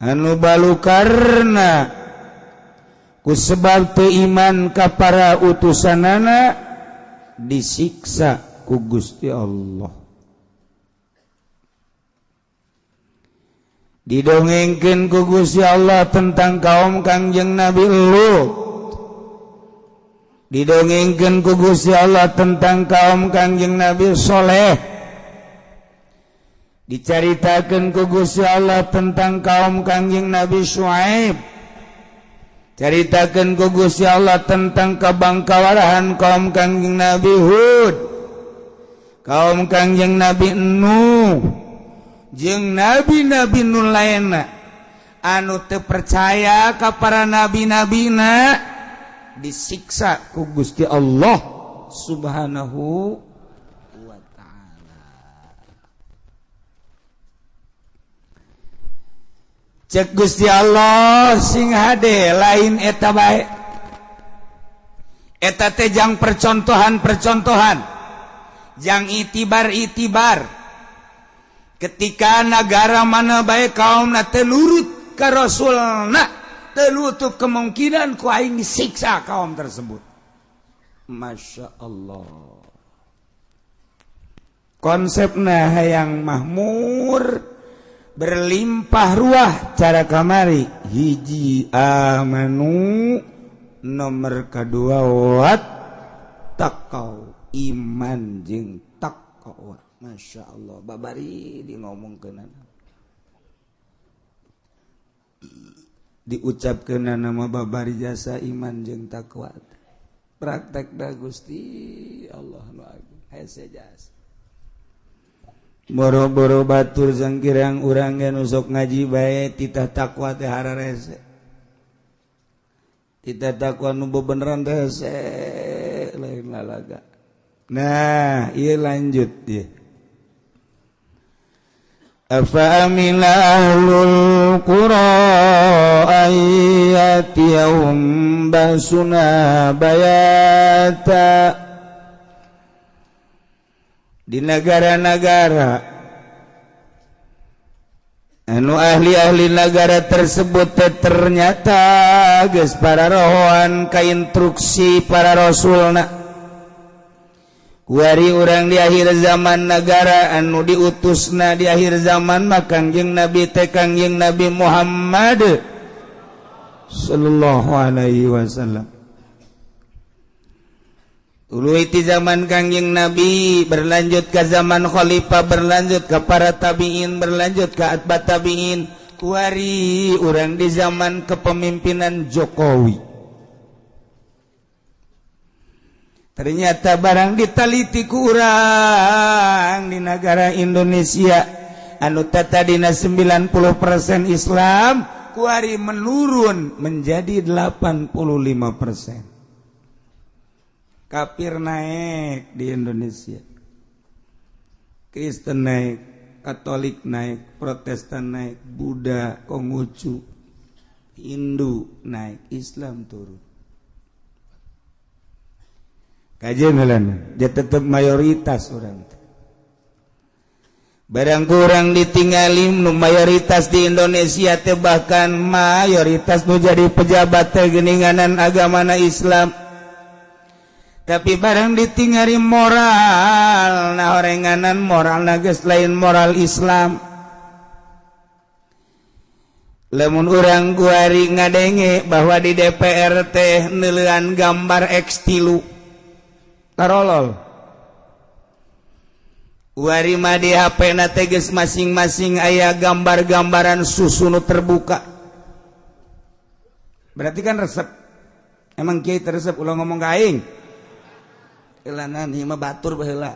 anu balukarna ku sebab teu iman ka para utusanana disiksa ku Gusti Allah. Didongengkeun ku Gusti Allah tentang kaum Kangjeng Nabi Lut, didongengkeun ku Gusti Allah tentang kaum Kangjeng Nabi Soleh, dicaritakeun ku Gusti Allah tentang kaum Kangjeng Nabi Syuaib, caritakeun ku Gusti Allah tentang kabangkawarahan kaum Kangjeng Nabi Hud, kaum Kangjeng Nabi Nuh, jeung nabi-nabi nu lainna anu teu percaya ka para nabi-nabina Disiksa ku Gusti Allah Subhanahu wa ta'ala. Cek Gusti Allah sing hade lain eta bae. Eta teh jang percontohan-percontohan, jang itibar-itibar. Ketika negara mana bae kaumna teu nurut ka Rasulna, tertutup kemungkinan ku aing disiksa kaum tersebut. Masya Allah. Konsepna hayang mahmur berlimpah ruah cara kamari hiji amanu, nomor kedua wat taqau, iman jeung taqwa. Masya Allah, babari di ngomongkeunana, diucapkeun nama babari jasa iman jeung takwa. Praktek da Gusti Allah nu agung hese jasa. Boro-boro batur sangkirang urang ge nu sok ngaji bae titah takwa teh hararese. Titah takwa nu bebeneran teh hese lain lalaga. Nah, ieu lanjut ieu. Afa amina ahlul qura ayyatiyahum basuna bayata. Di negara-negara anu ahli-ahli negara tersebut ternyata geus para rohoan ka instruksi para rasulna. Kuari urang di akhir zaman negara anu diutusna di akhir zaman mah Kangjeng Nabi teh Kangjeng Nabi Muhammad sallallahu alaihi wasallam. Tuluy ti zaman Kangjeng Nabi berlanjut ke zaman khalifah, berlanjut ke para tabiin, berlanjut ke atba tabiin. Kuari urang di zaman kepemimpinan Jokowi. Ternyata barang ditaliti kurang di negara Indonesia anu tadina 90% Islam kuari menurun menjadi 85%. Kafir naik di Indonesia, Kristen naik, Katolik naik, Protestan naik, Buddha, Konghucu, Hindu naik, Islam turun. Kajian dia tetap mayoritas orang. Barang kurang ditinggalin nu mayoritas di Indonesia teh bahkan mayoritas nu jadi pejabat teh geuninganan agamana Islam. Tapi barang ditinggali moral, nah orenganan moral geus lain moral Islam. Lamun urang kuari ngadenge bahwa di DPR teh neuleuan gambar X3 tarolol. Wari mah di HP na teh geus masing-masing aya gambar-gambaran susu nu terbuka. Berarti kan resep. Emang kiai teresep ulah ngomong ka aing. Elanan ieu mah batur baheula.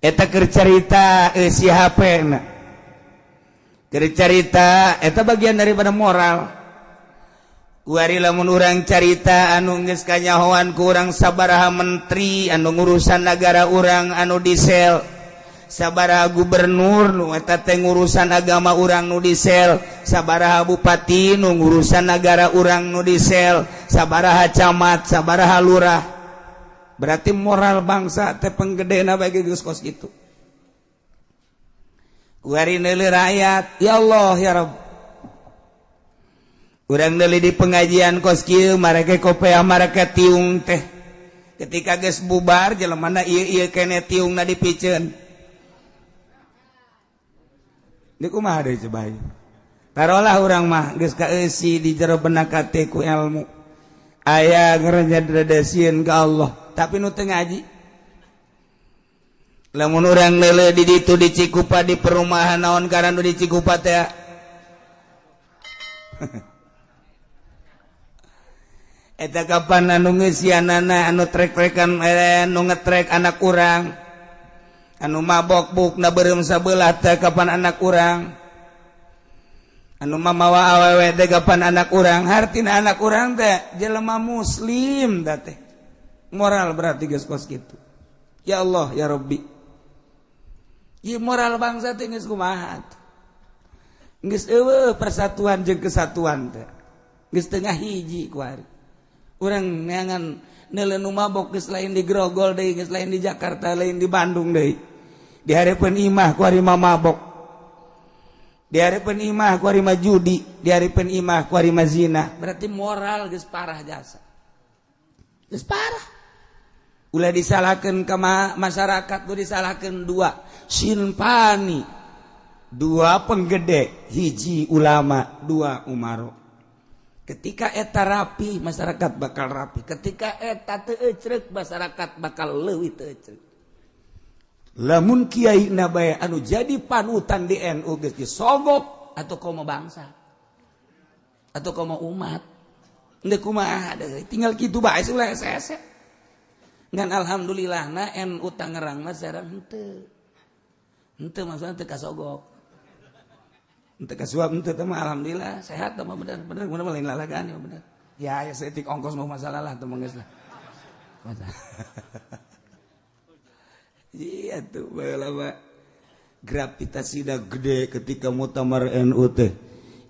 Eta keur carita si HP na. Keur carita eta bagian daripada moral. Kuari lamun urang carita anu geus kanyahoan ku urang sabaraha menteri anu ngurusan nagara urang anu disel, sabaraha gubernur nu eta teh ngurusan agama urang nu disel, sabaraha bupati nu ngurusan nagara urang nu disel, sabaraha camat, sabaraha lurah. Berarti moral bangsa teh penggedena bae geus kos kitu. Kuari neuleuh rakyat, ya Allah ya Rabb. Urang deuli di pengajian kos kieu mareke kopea mareke tiung teh. Ketika geus bubar jelemana ieu-ieu kene tiungna dipiceun. Di kumaha deui coba ieu. Tarolah urang mah geus kaeusi di jero benak hate ku ilmu. Aya ngerenjadredesieun ka Allah, tapi nu teu ngaji. Lamun urang leuleuh di ditu di Cikupa di perumahan naon karena nu di Cikupa teh. Eta kapan anu ngeusianana anu trek-trekan anu ngetrek anak urang. Anu mabok bukna beureum sabelah teh kapan anak urang. Anu mamawa awewe teh gapan anak urang, hartina anak urang teh jelema muslim da teh. Moral berarti geus kos kitu. Ya Allah ya Rabbi. Ieu moral bangsa teh geus kumaha? Geus eueuh persatuan jeung kesatuan teh. Geus tengah hiji kuari. Urang neangan neuleuh nu mabok geus lain di Grogol deui, geus lain di Jakarta, lain di Bandung deui. Di hareupeun imah kuari mah mabok. Di hareupeun imah kuari mah judi, di hareupeun imah kuari mah zina. Berarti moral geus parah jasa. Geus parah. Ulah disalahkeun ka masyarakat, ulah disalahkeun dua sinpani. Dua penggede, hiji ulama, dua umaro. Ketika eta rapi, masyarakat bakal rapi. Ketika eta teu ecrek, masyarakat bakal leuwih teu ecrek. Lamun kiai na bae anu jadi panutan di NU geus disogok atau komo bangsa atau komo umat. Henteu kumaha tinggal kitu bae ulah hese. Ngan alhamdulillah na NU Tangerang mah sareng henteu. Henteu maksudna teu kasogok. Henteu kasuap henteu teh mah alhamdulillah sehat teh mah bener bener bener lain lalagaan ya bener. Ya ya saeutik ongkos mau masalah lah teu geus lah. Masalah. Iya tuh baheula gravitasi dah gede ketika muktamar NU teh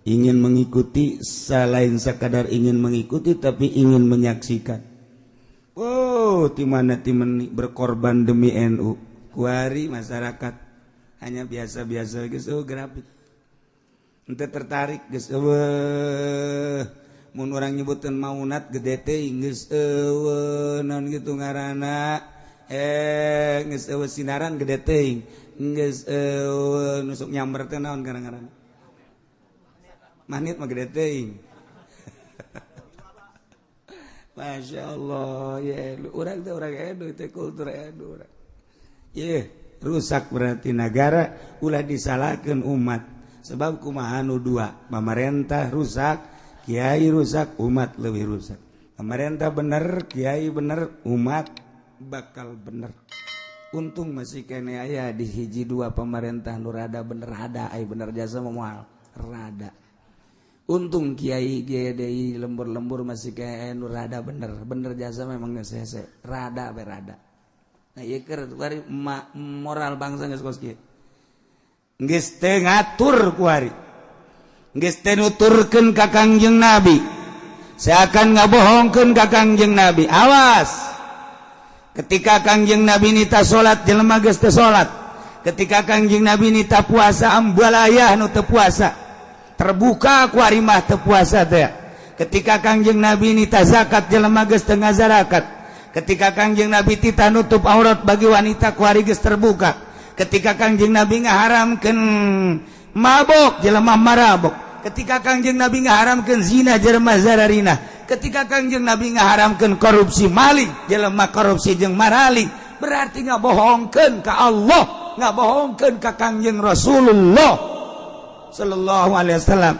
ingin mengikuti, selain sekadar ingin mengikuti tapi ingin menyaksikan. Oh, di mana timen berkorban demi NU. Kuari masyarakat hanya biasa-biasa geus oh grafik. Henteu tertarik geus eueuh. Mun urang nyebutkeun maunat gede teh geus eueuh naon kitu ngaranna. Geus eueuh sinaran gede teuing geus eueuh nusuk nyamber teh naon ngaran-ngaranna manit mah gede teuing. Masya Allah ya urang teh urang edu teh kultur edu urang ye rusak berarti negara ulah disalahkeun umat sebab kumaha nu dua pamarentah rusak kiai rusak umat leuwih rusak pamarentah bener kiai bener umat bakal bener. Untung masih kene aya di hiji dua pemerintah nu rada bener rada ai bener jasa moal rada. Untung kiai kiai deui lembur-lembur masih kene nu rada bener bener jasa memang geus hese rada be rada. Nah ieu keur kuari moral bangsa geus kos kieu. Geus teu ngatur kuari. Geus teu nuturkeun ka Kangjeng Nabi. Seakan ngabohongkeun ka Kangjeng Nabi. Awas. Ketika Kangjeng Nabi nita salat jelema geus teu salat. Ketika Kangjeng Nabi nita puasa ambalayah nu teu puasa. Terbuka ku ari mah teu puasa teh. Ketika Kangjeng Nabi nita zakat jelema geus teu ngazarakat. Ketika Kangjeng Nabi tita nutup aurat bagi wanita ku ari geus terbuka. Ketika Kangjeng Nabi ngaharamkeun mabok jelema marabok. Ketika Kangjeng Nabi ngaharamkeun zina jelema zararina. Ketika Kangjeng Nabi ngaharamkeun korupsi maling jelema korupsi jeung maraling, berarti ngabohongkeun ka Allah, ngabohongkeun ka Kangjeng Rasulullah sallallahu alaihi wasallam.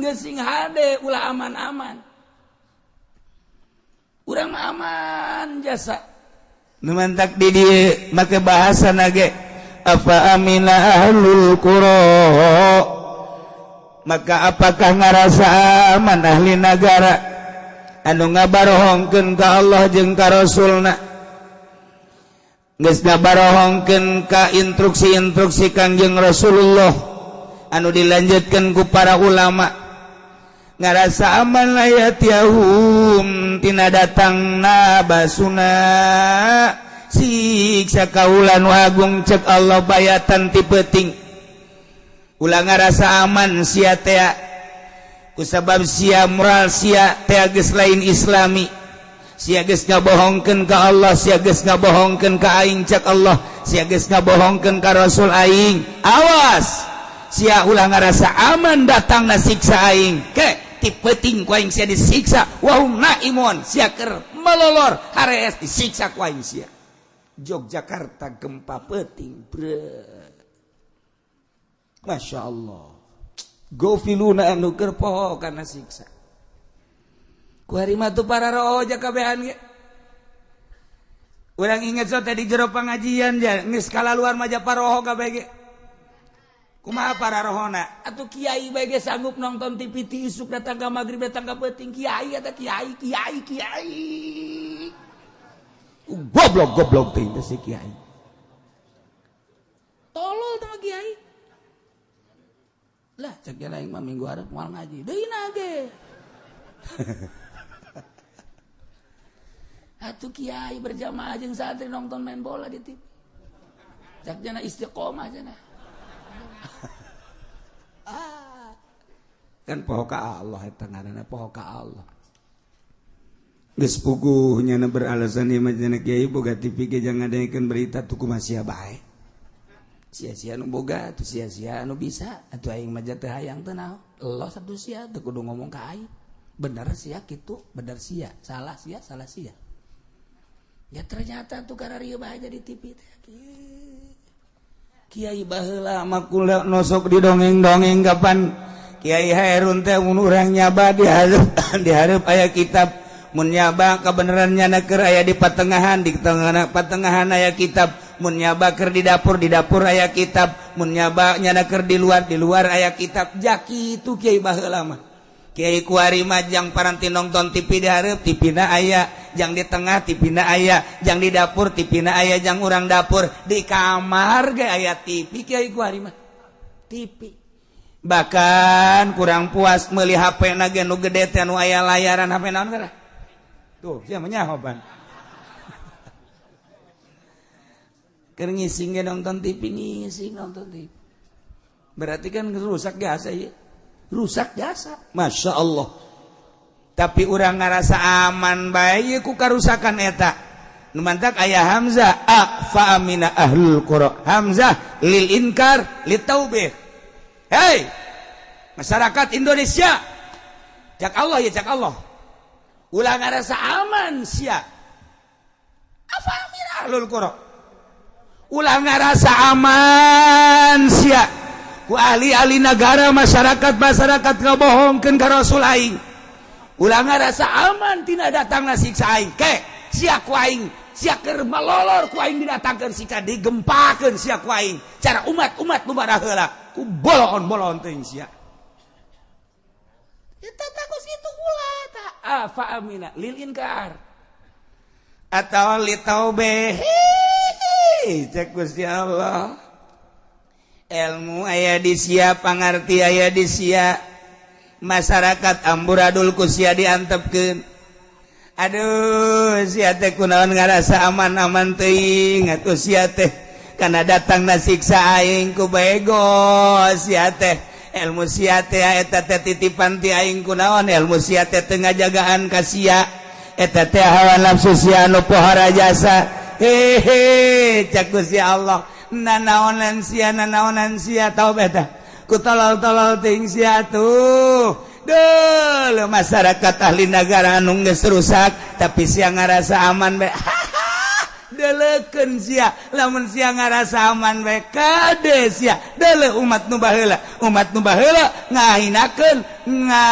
Geus sing hade ulah aman-aman. Urang mah aman jasa. Nu mantak di dieu make bahasa nage afa amina ahlul qura, maka apakah ngarasa aman ahli nagara anu ngabarohongkeun ka Allah jeung ka Rasulna, geus ngabarohongkeun ka instruksi-instruksi Kangjeng Rasulullah anu dilanjutkeun ku para ulama, ngarasa aman layatiyahum tina datangna basuna siksa kaula nu agung cek Allah bayatan ti peuting. Ulah ngarasa aman sia teh kusabab sia moral sia teh geus lain islami, sia geus ngabohongkeun ka Allah, sia geus ngabohongkeun ka aing cek Allah, sia geus ngabohongkeun ka Rasul aing. Awas sia ulah ngarasa aman datangna siksa aing ke ti peuting ku aing sia disiksa wahum naimun sia keur melolor harees disiksa ku aing sia. Yogyakarta gempa peuting bre. Masya Allah gofiluna anu keur poho kana siksa ku hari mah tuh para roja kabehan ge. Urang inget so tadi jero pengajian ja geus kalaluar mah paroho kabeh ge. Kumaha para rohona atuh kiai bae ge sanggup nonton TV ti isuk datang ka magrib datang ka peuting kiai eta kiai kiai kiai. Goblok goblok teh si kiai. Tolol teh mah kiai. Lah cek aing mah minggu hareup moal ngaji. Deui na ge. Atuh kiai berjamaah jeung santri nonton main bola di TV. Cek jana istiqomah jana. Kan poho ka Allah eta ngaranna poho ka Allah. Geus puguh nyana beralasan ieu mah cenah kiai boga TV ge jangan ngadengekeun berita tuh kumaha sia bae. Sia-sia nu boga atuh sia-sia nu bisa atuh aing mah teu hayang teu naon. Los atuh sia teu kudu ngomong ka aing. Bener sia kitu, bener sia, salah sia, salah sia. Ya ternyata tuh kararieu bae jadi TV teh. Kiai baheula mah kula nosok di dongeng-dongeng kapan Kiai Hairun teh mun urang nyaba dihareup aya kitab, mun nyaba kabeneran nyana keur aya di patengahan, di tengah patengahan aya kitab, mun nyaba keur di dapur aya kitab, mun nyaba nyana keur di luar aya kitab. Jaki itu kiai baheula mah. Kiai kuari mah jang paranti nonton TV dihareup, TV-na aya, jang di tengah TV-na aya, jang di dapur TV-na aya, jang urang dapur di kamar ge aya TV kiai kuari mah. TV. Bahkan kurang puas meuli HP na ge nu gede teh nu aya layaran HP naon teh. Tuh, sia mah nyaho pan. Keur ngising ge nonton TV, ngising nonton TV. Berarti kan rusak jasa ieu. Rusak jasa. Masya Allah. Tapi urang ngarasa aman bae ku karusakan eta. Nu mantak aya hamzah a fa amina ahlul qura. Hamzah lil inkar litaubih. Hei, masyarakat Indonesia. Cak Allah ya cak Allah. Ulah ngarasa aman sia. Afa amina ahlul qura. Ulah ngarasa aman sia. Ku ahli-ahli negara masyarakat-masyarakat ngabohongkeun ka Rasul aing. Ulah ngarasa aman tina datangna siksa aing. Ke sia ku aing, sia keur malolor ku aing didatangkeun siksa digempakeun sia ku aing. Cara umat-umat nu baraheula ku boloon-boloon teuing sia. Eta takos kitu ulah ta afa amina lil inkar. Atawa li taubeh. Cek Gusti Allah. Ilmu aya di sia, pangarti aya di sia, masyarakat amburadul ku sia diantepkeun. Aduh, sia teh kunaon ngarasa aman-aman teuing atuh sia teh kana datangna siksa aing ku bego sia teh. Ilmu sia teh eta teh titipan ti aing kunaon, ilmu sia teh teu ngajagaan ka sia, eta teh hawa nafsu sia anu pohara jasa. Hehe, cak Gusti Allah. Nanaonan sia nanaonan sia tau beta ku tolol-tolol ting sia tuh deuh masyarakat ahli negara anu geus rusak tapi sia ngarasa aman bae. Deleukeun sia lamun sia ngarasa aman bae kade sia deuleu umat nu baheula, umat nu baheula ngahinakeun nga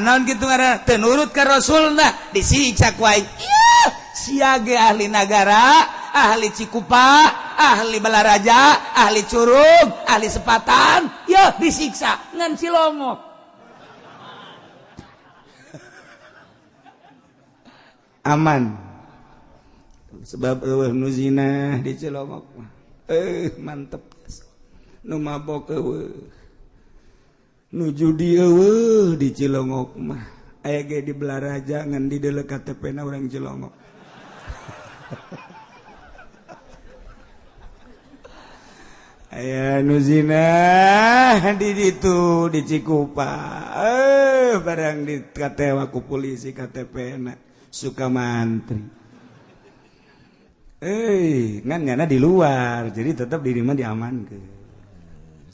naon kitu ngaranna teu nurut ka rasulna disiksa ku aing. Ieu sia ge ahli nagara, ahli Cikupa, ahli Balaraja, ahli Curug, ahli Sepatan, ya disiksa ngan Cilongok. Aman. Sebab eueuh nu zina di Cilongok mah. Mantep. Nu mabok eueuh. Nu judi eueuh di Cilongok mah. Aya ge di Balaraja ngan di deuleu KTP na urang Cilongok. Aya nu zina di ditu di Cikupa, barang di katewa ku polisi KTP na suka mantri. Ngan nyana di luar, jadi tetap di mah diamankeun.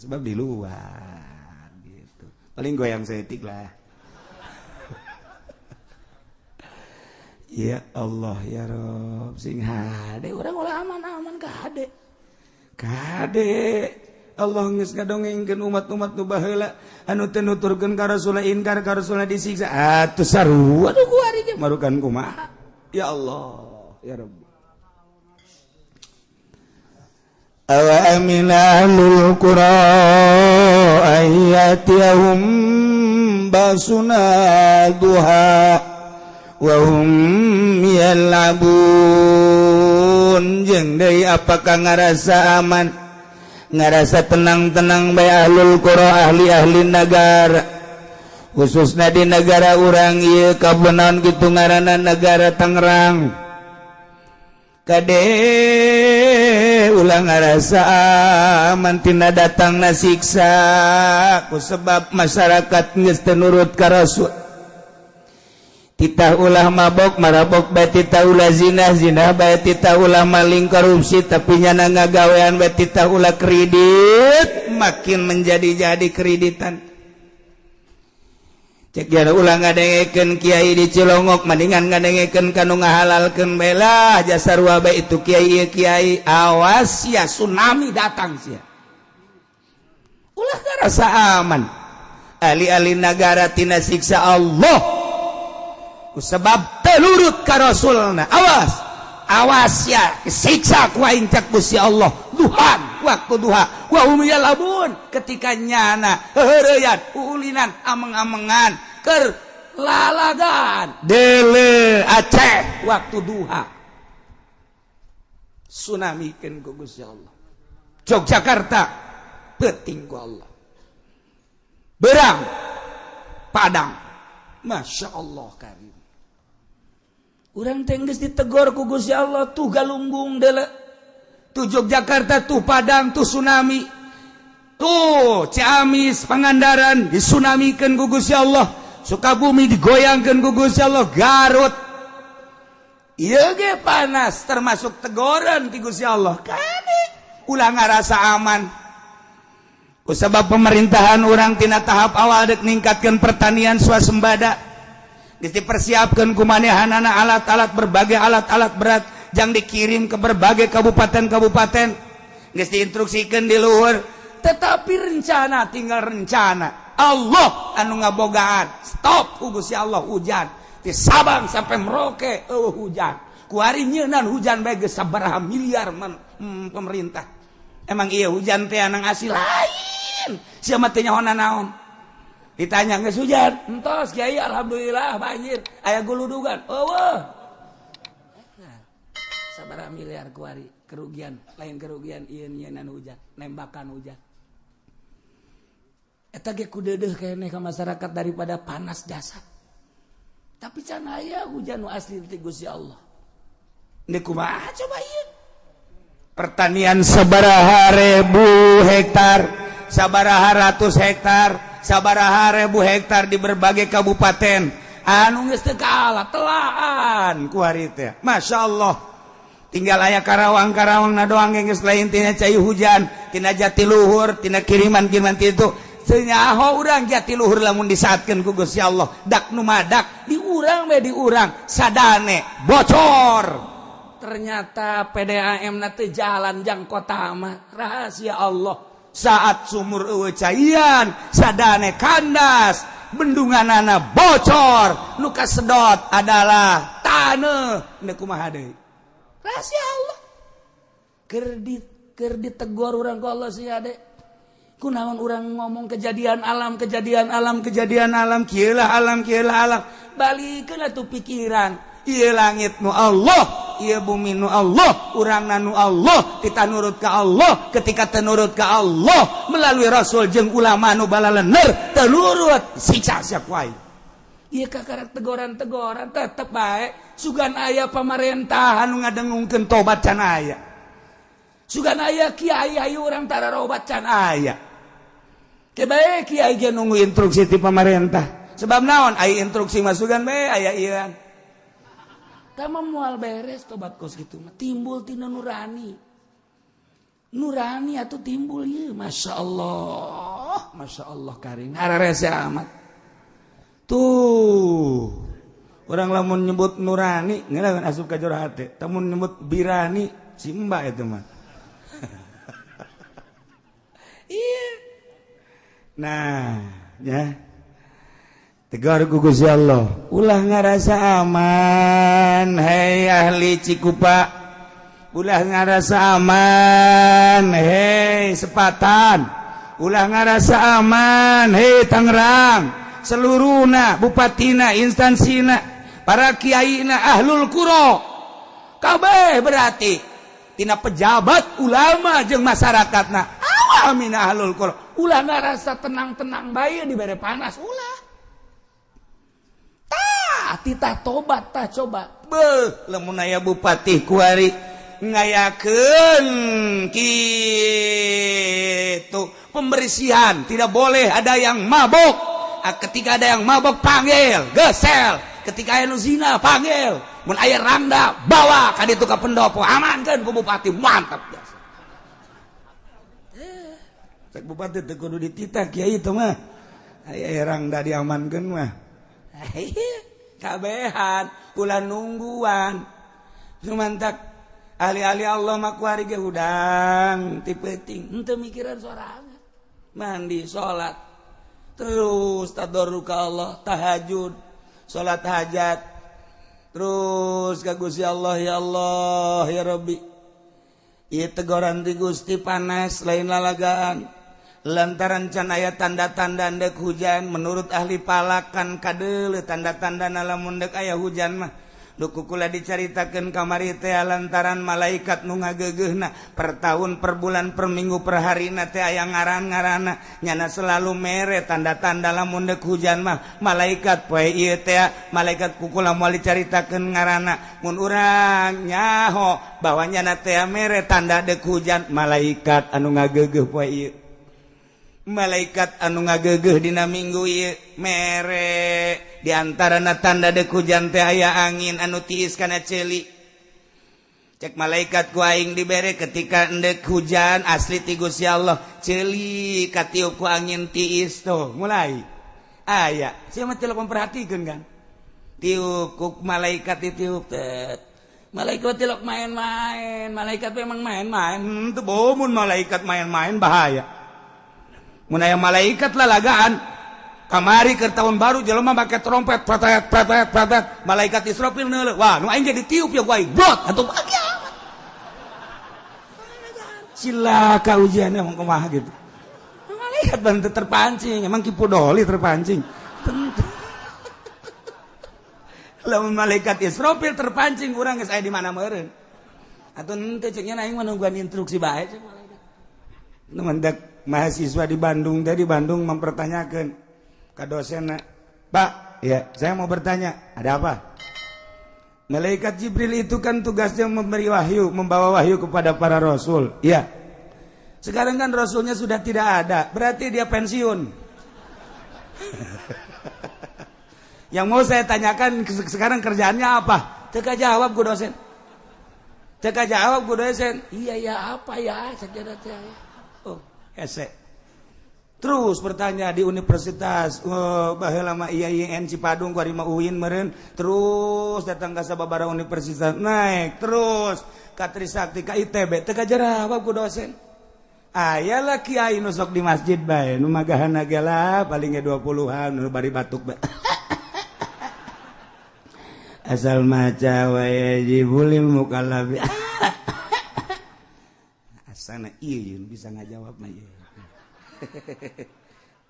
Sebab di luar gitu. Paling goyang setik lah. Ya Allah ya Rob, sing hade urang ulah aman-aman ka hade. Kade Allah geus ngadongengkeun umat-umat nu baheula anu teu nuturkeun ka Rasul inkar ka Rasul disiksa atuh sarua atuh kuari ge marukan kumaha. Ya Allah ya Rabb. Awa amina ahlul qura ayyatihum basuna duha wa hum yal'abun. Jeung deui apakah ngarasa aman, ngarasa tenang-tenang bae ahlul qura, ahli-ahli negara, khususna di negara urang ieu kabenaon kitu ngaranna negara Tangerang. Kade ulah ngarasa aman tina datangna siksa ku sebab masyarakat geus teu nurut ka Rasul. Titah ulah mabok marabok bae, titah ulah zina zina bae, titah ulah maling korupsi tapi nyana ngagawean bae, titah ulah kredit makin menjadi-jadi kreditan. Cek jara ulah ngadengekeun kiai di Cilongok mendingan ngadengekeun kanu ngahalalkeun bae lah jasa sarua bae itu kiai ieu kiai. Awas ya tsunami datang sia. Ulah ngarasa aman ahli-ahli negara tina siksa Allah sebab telurut ka Rasulna. Awas, awas ya siksa ku aing cek Gusti Allah duhan waktu duha wa hum yalabun ketika nyana heureyan uulinan ameng-amengan keur lalagan dele Aceh waktu duha tsunami keun ku Gusti Allah. Yogyakarta peuting ku Allah, berang Padang, Masya Allah karim. Urang teh geus ditegor ku Gusti Allah tuh Galunggung dele, tuh Yogyakarta, tuh Padang, tuh tsunami, tuh Ciamis, Pangandaran disunamikeun ku Gusti Allah, Sukabumi digoyangkeun ku Gusti Allah, Garut ieu ge panas termasuk tegoran ti Gusti Allah. Kade ulah ngarasa aman ku sebab pemerintahan urang tina tahap awal dek ningkatkeun pertanian swasembada. Dipersiapkan kumanehanana alat-alat, berbagai alat-alat berat yang dikirim ke berbagai kabupaten-kabupaten, geus diinstruksikan di luhur, tetapi rencana tinggal rencana. Allah anu ngabogaan stop ku Gusti Allah hujan di Sabang sampai Merauke eueuh hujan. Kuari nyeunan hujan bae geus sabaraha miliar pemerintah. Emang iya hujan teh anang asli lain sia mah teh nyaho naon. Ditanya geus hujan entos kiai alhamdulillah banjir aya guludugan eueuh sabaraha miliar kuari kerugian lain kerugian ieu nyieunnan hujan nembakan hujan eta ge kudeudeuh keneh ka masyarakat daripada panas jasad. Tapi can aya hujan nu asli ti Gusti Allah. Ini kumaha coba ieu pertanian sabaraha ribu hektar, sabaraha ratus hektar, sabaraha ribu hektar di berbagai kabupaten anu geus teu kaala telaan ku hari teh. Masya Allah tinggal aya Karawang-Karawang na doang geus lain tina cai hujan tina jatiluhur tina kiriman-kiriman itu senyaho urang jatiluhur lamun disaatkeun ku Gusti Allah dak nu madak di urang we di urang sadane bocor. Ternyata PDAM na teu jalan jang kota mah rahasia Allah. Saat sumur eueuh caian sadane kandas bendunganana bocor nu kasedot adalah taneuh. Neuk kumaha deui rahasia Allah. Keur ditegor urang ku Allah sia de kunaon urang ngomong kejadian alam kejadian alam kejadian alam kieu lah alam kieu lah alam balikeun atuh pikiran. Ieu langit nu Allah, ieu bumi nu Allah, urangna nu Allah, kita nurut ka Allah. Ketika tenurut ka Allah melalui Rasul jeung ulama nu balalener tenurut siksa sia ku aing. Ieu kakarak tegoran-tegoran tetep bae sugan aya pamarentahan nu ngadengungkeun tobat can aya. Sugan aya kiai ayu urang tararobat can aya. Ke bae kiai ge nunggu instruksi ti pamarentah. Sebab naon aya instruksi mah sugan bae aya ieu. Tama mual beres tobat kos gitu mah timbul tina nurani. Nurani atuh timbul ieu Masya Allah. Masya Allah karim. Hararese amat. Tuh. Orang lamun nyebut nurani ngeunaheun asup ka jero hate. Lamun nyebut birani si mbak itu mah. Iya. Nah, ya. Tegar ku Gusti Allah. Ulah ngarasa aman, hei ahli Cikupa. Ulah ngarasa aman hei Sepatan, ulah ngarasa aman hei Tangerang, seluruhna bupatina, instansina, para kiaina, ahlul qura kabeh, berarti tina pejabat, ulama jeung masyarakatna awamina ahlul qura. Ulah ngarasa tenang-tenang bae dibere panas, ulah. Tah titah tobat, tah coba beuh lamun aya bupati kuari ngayakeun kitu pembersihan, tidak boleh ada yang mabok. Ketika ada yang mabok panggil, gesel. Ketika aya nu zina panggil, mun aya rangda bawa ka ditu ka pendopo, amankeun ku bupati, mantap biasa. Cek bupati teu kudu dititah kiai itu mah, aya rangda diamankeun mah. Kabehan ulah nungguan, cumantak ahli-ahli Allah mah kuari ge hudang ti peuting henteu mikiran sorangan, mandi, salat, terus tadarru ka Allah, tahajud, salat hajat terus ka Gusti Allah. Ya Allah ya Rabbi, ieu tegoran ti Gusti panas lain lalagaan, lantaran can aya tanda-tanda ndek hujan. Menurut ahli falak kan kadeuleu tanda-tanda lamun ndek aya hujan mah. Duku kula dicaritakeun kamari teh, lantaran malaikat nu ngageugeuna per tahun, per bulan, per minggu, per harina teh aya ngaran-ngaranna, nyana selalu mere tanda-tanda lamun deuk hujan mah malaikat poe ieu teh. Malaikat ku kula moal dicaritakeun ngaranna, mun urang nyaho bahwa nyana teh mere tanda deuk hujan malaikat anu ngageugeuh poe ieu, malaikat anu ngageugeuh dina minggu ieu mere. Di antarana tanda deuk hujan teh aya angin anu tiis kana ceuli. Cek malaikat ku aing dibere ketika endek hujan asli ti Gusti Allah, ceuli katiup ku angin tiis tuh mulai aya. Sia mah tilok memperhatikeun kan, tiup ku malaikat ditiup tet. Malaikat tilok main-main, malaikat memang main-main. Teu bomun malaikat main-main bahaya. Mun aya malaikat lalagaan kamari ke tahun baru jelema make trompet pratet pratet pratet, malaikat Israfil neuleuh, wah nu aing jadi tiup ya ku aing brot atuh kiamat cilaka ujiannya emang kumaha gitu. Malaikat bantu terpancing, emang Ki Pudoli terpancing tentu. Lamun malaikat Israfil terpancing urang geus aya di mana meureun atuh henteu. Cek nya aing mah nungguan instruksi bae cek malaikat. Nu mendak mahasiswa di Bandung tadi, Bandung mempertanyakan ke dosen, "Pak, ya saya mau bertanya." "Ada apa?" "Malaikat Jibril itu kan tugasnya memberi wahyu, membawa wahyu kepada para rasul." "Iya." "Sekarang kan rasulnya sudah tidak ada, berarti dia pensiun." "Yang mau saya tanyakan sekarang kerjaannya apa?" Teka jawab ku dosen. Teka jawab ku dosen. "Iya ya apa ya?" Oh, hese. Terus bertanya di universitas, oh, baheula mah IAIN Cipadung ku ari mah UIN meureun, terus datang ka sababaraha universitas, naik terus ka Trisakti, ka ITB, teu kajarawab ku dosen. Aya lah kiai nu sok di masjid bae, nu magahana ge lah paling ge 20-an, nu bari batuk bae. Asal maca wa yajibul mukallafi. Asana ieu bisa ngajawab mah ieu.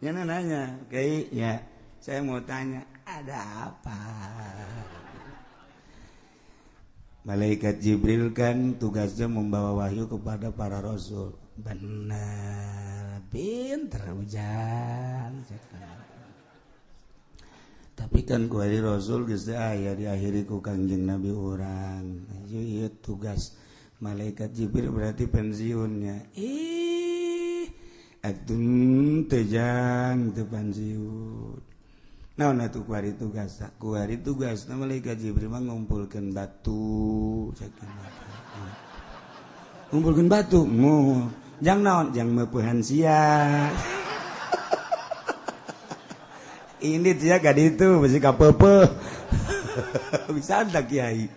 Nyana nanya, "Kiai, ya saya mau tanya, ada apa?" "Malaikat Jibril kan tugasnya membawa wahyu kepada para rasul." "Benar, pinter hujan. Tapi kan ku ari rasul geus aya diakhiri ku Kangjeng Nabi urang. Ieu tugas malaikat Jibril berarti pensiunnya." "Ih, atun tejang teu pensiun. Naon atuh ku ari tugas? Ku ari tugas malaikat Jibril mah ngumpulkeun batu." "Ngumpulkeun batu? Moal. Jang naon? Jang meupehan sia." Ini dia gak itu besi kapepe. Bisa tak kiai?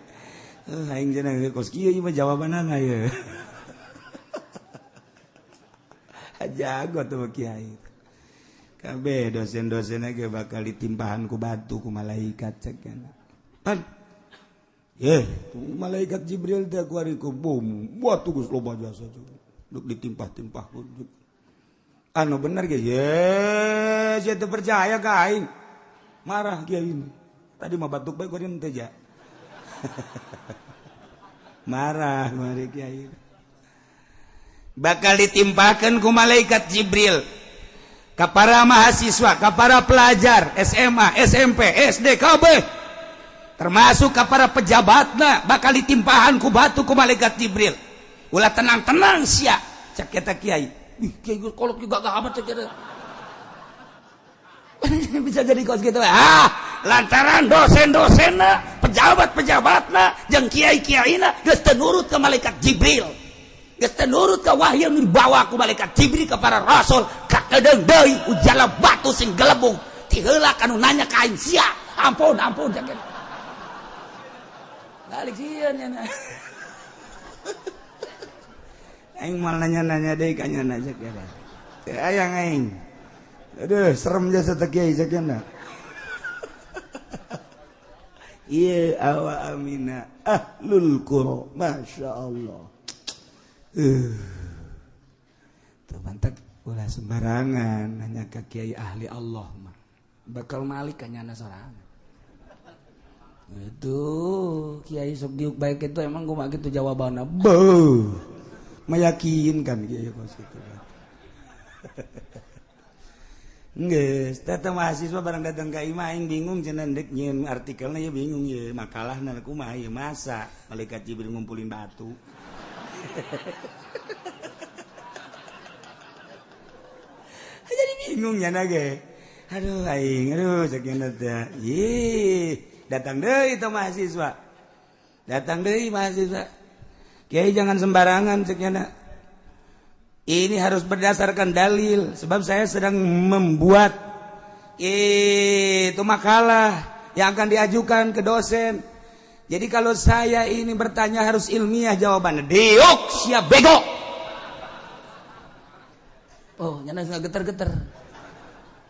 Aing cenah kos kieu mah jawabanana ye. Jago tuh kiai. Kabeh dosen-dosenna ge bakal ditimpahan ku batu ku malaikat cek. Pan Ye, malaikat Jibril teh kuari ku bom, batu geus loba jasa duk ditimpah-timpah anu bener ge ye, sia teu percaya ka aing. Marah kiai ini. Tadi mah batuk bae kuari teh ja. Marah mari kiai. Bakal ditimpakeun ku malaikat Jibril ka para mahasiswa, ka para pelajar SMA, SMP, SD, KB, termasuk ke para pejabatna bakal ditimpahan ku batu ku malaikat Jibril. Ulah tenang-tenang sia, cak eta kiai. Ih, kiai kolot juga gak amat cek eta. Bisa jadi kos gitu. Ah, lantaran dosen-dosenna, pejabat-pejabatna, jeung kiai-kiaina geus teu nurut ke malaikat Jibril. Geus teu nurut ka wahyu nu dibawa ku malaikat Jibril ka para rasul, kakedeung deui ujala batu sing gelebung. Ti heula kanu nanya ka aing sia. Ampun, ampun cek eta. Balik sieun nya. Aing moal nanya-nanya deui ka nya cek eta. Teu aya aing. Aduh, serem jasa teh kiai cek nya. Ieu awa amina ahlul qura, masya Allah. Teu mantak ulah sembarangan nanya ka kiai ahli Allah mah. Bakal malik ka nyana sorangan. Itu kiai sok diuk baik itu emang gua gitu jawabannya. Beuh. Meyakinkan kiai kos kitu. Geus, teh mahasiswa barang datang ka imah aing bingung cenah deuk nyieun artikelna ye bingung ye makalahna kumaha ye masa malaikat Jibril ngumpulin batu. Jadi bingung nya ge. Aduh aing, aduh sakieu teh. Ih, datang deui itu mahasiswa. Datang deui mahasiswa. Kiai jangan sembarangan cek nya. Ini harus berdasarkan dalil sebab saya sedang membuat itu makalah yang akan diajukan ke dosen. Jadi kalau saya ini bertanya harus ilmiah jawabannya. Diuk siap bego. Oh, nyana geter-geter.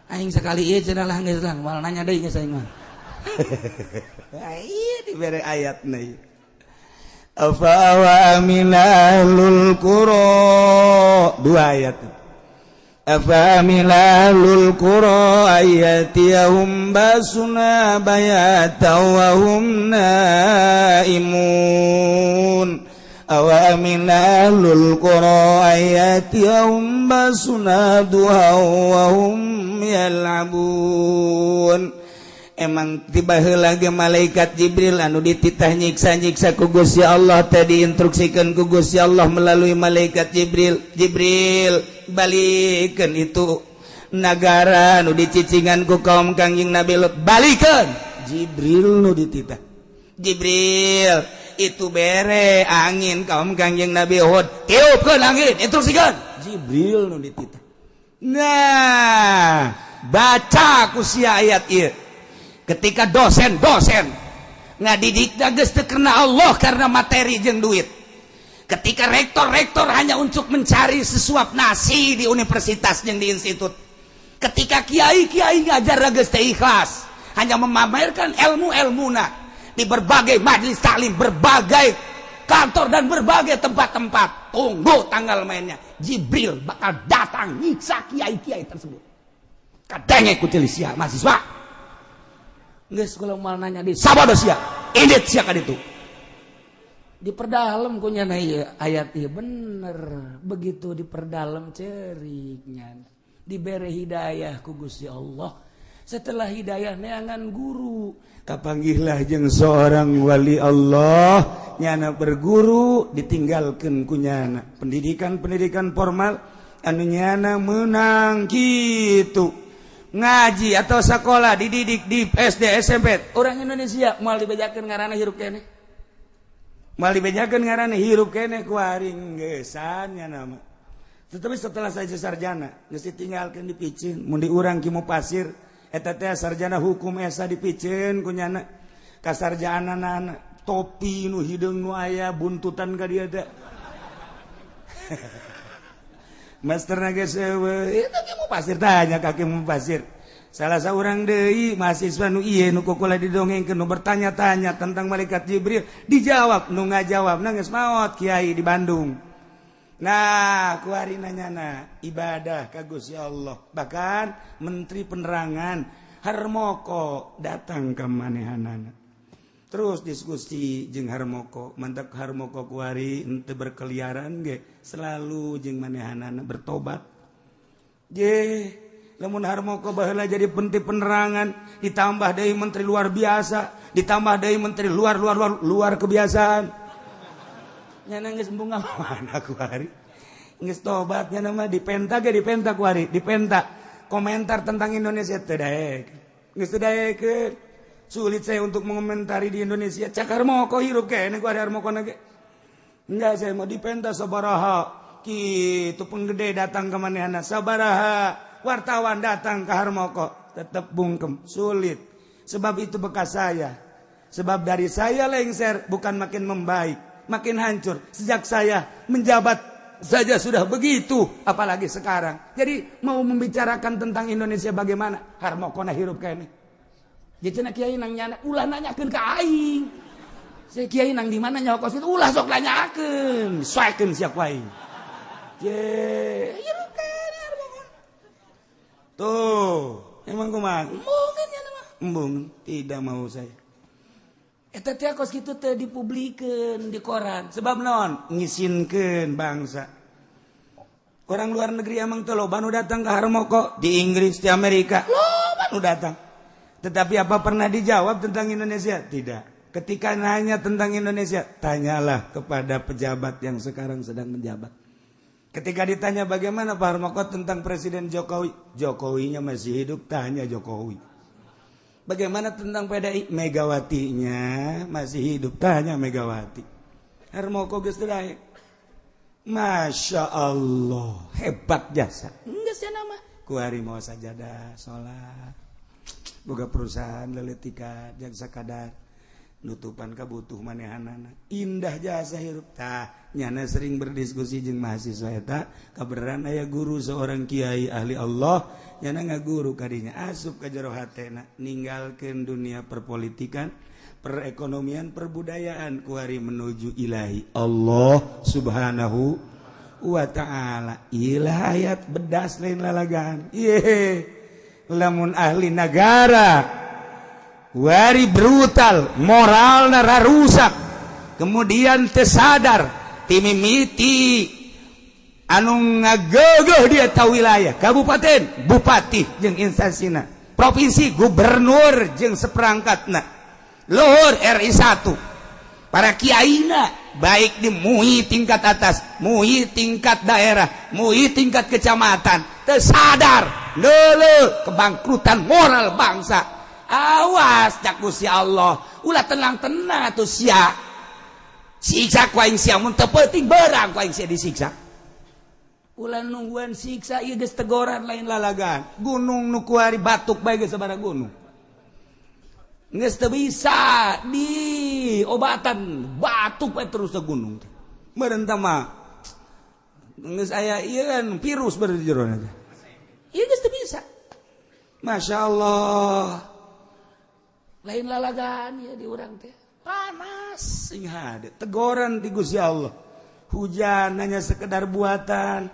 Aing sekali ieu cenah lah geus lah, moal nanya deui geus aing mah. Ieu dibere ayatna ieu. Afa wa aminalul qura, dua ayat. Afa aminalul qura ayatiyahum basuna bayata wa hum naimun. Awa aminalul qura ayatiyahum basuna duha wa hum yal'abun. Emang tiba heula ge malaikat Jibril anu dititah nyiksa-nyiksa ku Gusti Allah teh diinstruksikeun ku Gusti Allah melalui malaikat Jibril. Jibril balikeun itu nagara anu dicicingan ku kaum Kangjeng Nabi Lut, balikeun. Jibril nu dititah. Jibril itu bere angin kaum Kangjeng Nabi Hud, tiupkeun angin, instruksikeun. Jibril nu dititah. Nah, baca ku sia ayat ieu. Ketika dosen-dosen ngadidik geus teu karena Allah karena materi jeung duit. Ketika rektor-rektor hanya untuk mencari sesuap nasi di universitas jeung di institut. Ketika kiai-kiai ngajar geus teu ikhlas, hanya memamerkan ilmu-ilmuna di berbagai majelis taklim, berbagai kantor dan berbagai tempat-tempat. Tunggu tanggal mainnya, Jibril bakal datang nyiksa kiai-kiai tersebut. Kadenge ku sia mahasiswa. Geus kula moal nanya di sabodo sia, indit sia ka ditu. Diperdalam ku nyana ieu ayat ieu bener. Begitu diperdalam ceriknya. Dibere hidayah ku Gusti Allah. Setelah hidayah neangan guru, kapanggihlah jeung seorang wali Allah, nyana berguru ditinggalkeun ku nyana. Pendidikan-pendidikan formal anu nyana meunang kitu. Ngaji atau sekolah dididik di SD SMP orang Indonesia moal dibejakeun ngaranna hirup keneh, moal dibejakeun ngaranna hirup keneh ku aring geusan nya nama. Tetapi setelah saya sarjana geus ditinggalkeun dipiceun mun di urang ki pasir eta teh sarjana hukum esa dipiceun ku nyana kasarjanana topi nu hideung nu aya buntutan ka dieu teh. Master geus eueuh eta ki mau pasir tanya ka ki mau pasir. Salah seorang deui mahasiswa nu ieu nu kukula didongengkeun nu bertanya-tanya tentang malaikat Jibril, dijawab nu ngajawab geus maot kiai di Bandung. Nah, kuari nanyana ibadah ka Gusti Allah. Bahkan menteri penerangan Harmoko datang ke manehanana. Terus diskusi jeung Harmoko, mantak Harmoko kuari henteu berkeliaran ge, selalu jeung manehanana bertobat. Je lamun Harmoko baheula jadi menteri penerangan, ditambah deui menteri luar biasa, ditambah deui menteri luar luar luar luar kebiasaan. Nyana geus embung mana kuari. Geus tobat nyana mah dipenta ge dipenta kuari, dipenta komentar tentang Indonesia teu daek. Geus teu daekeun. Sulit saya untuk mengomentari di Indonesia. Cak Harmoko hirup kene kuari Harmoko na ge. Enggak, saya mau dipenta sabaraha. Kitu penggede datang ke manehna sabaraha. Wartawan datang ke Harmoko, tetap bungkem, sulit. Sebab itu bekas saya. Sebab dari saya lengser bukan makin membaik, makin hancur. Sejak saya menjabat saja sudah begitu, apalagi sekarang. Jadi mau membicarakan tentang Indonesia bagaimana? Harmoko na hirup kene. Jadi cenah kiai nang nyana ulah nanyakeun ka aing. Saya kiai nang di mana nyaho kos itu ulah sok nanyakeun, soekeun sia ku aing. Je, hirup kene Harmoko. Tuh, emang kumaha? Embungan ya mah. Embung, tidak mau saya. Eta teh kos kitu teh dipublikeun di koran. Sebab naon? Ngisinkeun bangsa. Orang luar negeri emang teh loba nu datang ke Harmoko, di Inggris, di Amerika, loba nu datang. Tetapi apa pernah dijawab tentang Indonesia? Tidak. Ketika nanya tentang Indonesia, tanyalah kepada pejabat yang sekarang sedang menjabat. Ketika ditanya bagaimana Pak Harmoko tentang Presiden Jokowi, Jokowinya masih hidup, tanya Jokowi. Bagaimana tentang PDI, Megawatinya masih hidup, tanya Megawati. Harmoko geus teu daek. Masya Allah, hebat jasa. Geus sia nama. Kuari mau sajadah, salat. Boga perusahaan leletikan jang sakadar nutupan kabutuh manehanana. Indah jasa hirup. Tah, nyana sering berdiskusi jeung mahasiswa eta, kabeneran aya guru seorang kiai ahli Allah, nyana ngaguru kadinya asup ka jero hatena, ninggalkeun dunia perpolitikan, perekonomian, perbudayaan kuari menuju ilahi Allah Subhanahu wa ta'ala. Ilah ayat bedas lain lalagaan. Ye, lamun ahli negara wari brutal, moralna rusak, kemudian tersadar timimiti anu ngagegeh dia tahu wilayah kabupaten, bupati jeung instansina, provinsi gubernur jeung seperangkatna, luhur RI 1, para kiaina baik di MUI tingkat atas, MUI tingkat daerah, MUI tingkat kecamatan, tersadar leuleuh kebangkrutan moral bangsa. Awas cak Gusti Allah, ulah tenang-tenang atuh sia. Siksa ku aing sia mun teu penting berang ku aing sia disiksa. Ulah nungguan siksa ieu geus tegoran lain lalagan. Gunung nu kuari batuk bae geus sabaraha gunung. Geus teu bisa di obatan batuk bae terus ke gunung teh. Meureun tah mah geus aya ieu kan virus beureun di jero teh. Ieu geus teu bisa. Masya Allah. Lain lalagan ya di urang teh. Panas sing hade tegoran ti Gusti Allah. Hujan hanya sekedar buatan.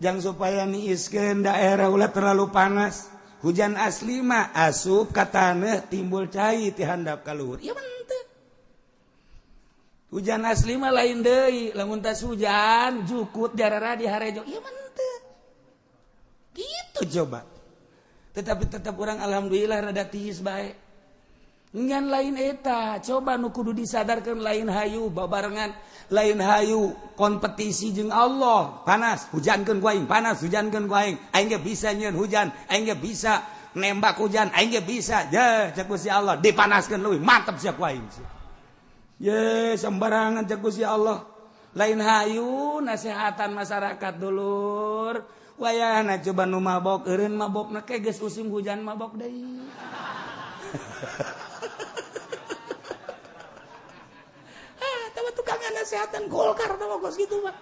Jang supaya niiskeun daerah ulah terlalu panas. Hujan asli mah asup ka taneuh timbul cai ti handap ka luhur. Ieu mah henteu. Hujan asli mah lain deui, lamun tas hujan jukut jarara di harejo. Ieu mah henteu. Gitu coba. Tetapi tetap orang alhamdulillah rada tiis bae. Ngan lain eta, coba nu kudu disadarkan lain hayu babarengan, lain hayu kompetisi jeung Allah. Panas, hujankeun ku aing, panas, hujankeun ku aing. Aing ge bisa nyieun hujan, aing ge bisa nembak hujan, aing ge bisa. Je, cek Gusti Allah, dipanaskeun leuwih mantep sia ku aing. Ye, sembarangan cek Gusti Allah. Lain hayu nasehatan masyarakat dulur. Wayahna coba nu mabok eureun mabokna ke geus musim hujan mabok deui. Tukang nasehatan Golkar tau kos gitu mah.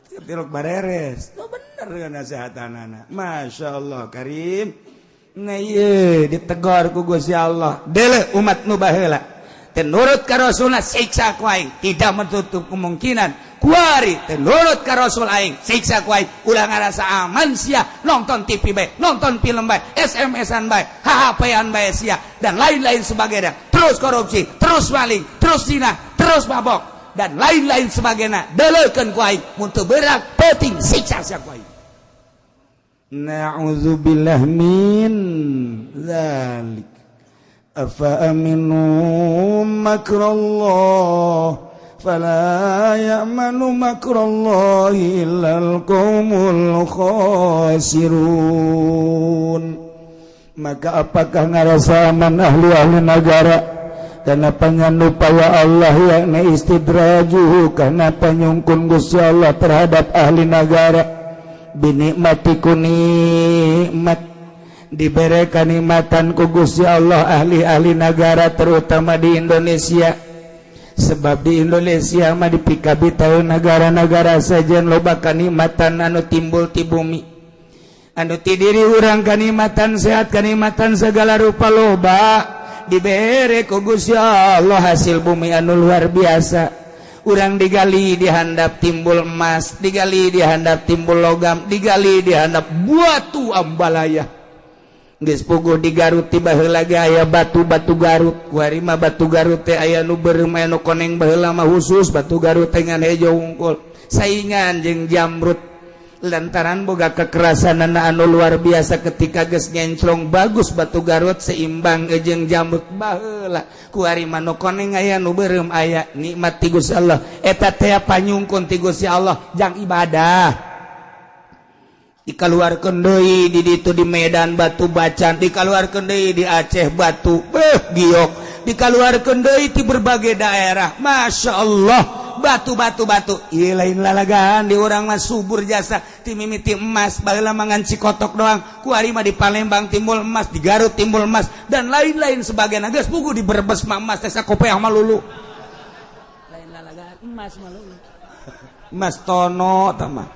Tilok bareres. Tuh bener dengan nasehatan anak. Masya Allah Karim. Nah ieu ditegor ku Gusti Allah. Deuleu umat nu baheula. Teu nurut ka Rasulna siksa ku aing, tidak menutup kemungkinan. Kuari teu nurut ka Rasul aing, siksa ku aing. Ulah ngarasa aman sia, nonton TV bae, nonton film bae, SMS-an bae, HP-an bae sia dan lain-lain sebagainya. Terus korupsi, terus maling, terus zina, terus mabok dan lain-lain sebagainya. Deuleukeun ku aing, mun teu berak peuting siksa sia ku aing. Na'udzubillah min dzalik. Afa aminu makrallah fala ya'manu makrallahi illal qaumul khasirun. Maka apakah ngarasa aman ahli-ahli negara karena panyanupaya Allah yakni istidrajuhu karena panyungkun Gusti Allah terhadap ahli negara binikmati ku nikmat diberi kanikmatan ku Gusti Allah ahli-ahli negara terutama di Indonesia. Sebab di Indonesia mah dipikabi tahu negara-negara saja loba kanikmatan anu timbul ti bumi, anu ti diri urang kanikmatan sehat, kanikmatan segala rupa loba dibere ku Gusti Allah hasil bumi anu luar biasa. Urang digali dihandap timbul emas, digali dihandap timbul logam, digali dihandap batu ambalaya. Geus puguh di Garut tiba heula ge aya batu-batu Garut. Kuari mah batu Garut teh aya nu beureum aya nu koneng, baheula mah khusus batu Garut teh ngan hejo wungkul. Saingan jeung jamrut lantaran boga kekerasanana anu luar biasa ketika geus ngenclong bagus batu Garut seimbang jeung jamrut baheula. Kuari mah nu koneng aya nu beureum aya, nikmat ti Gusti Allah. Eta teh panyungkun ti Gusti Allah jang ibadah. Dikaluarkeun deui di ditu di Medan batu bacan, dikaluarkeun deui di Aceh batu beuh giok, dikaluarkeun deui di berbagai daerah. Masya Allah, batu-batu batu. Ieu lain lalagaan di urang mah subur jasa ti mimiti emas baheula mangan cikotok doang. Kuari mah di Palembang timbul emas, di Garut timbul emas dan lain-lain sebagainya. Geus puguh di Brebes mah emas teh sakopeah mah lulu. Lain lalagaan emas mah lulu. Emas tono tah mah.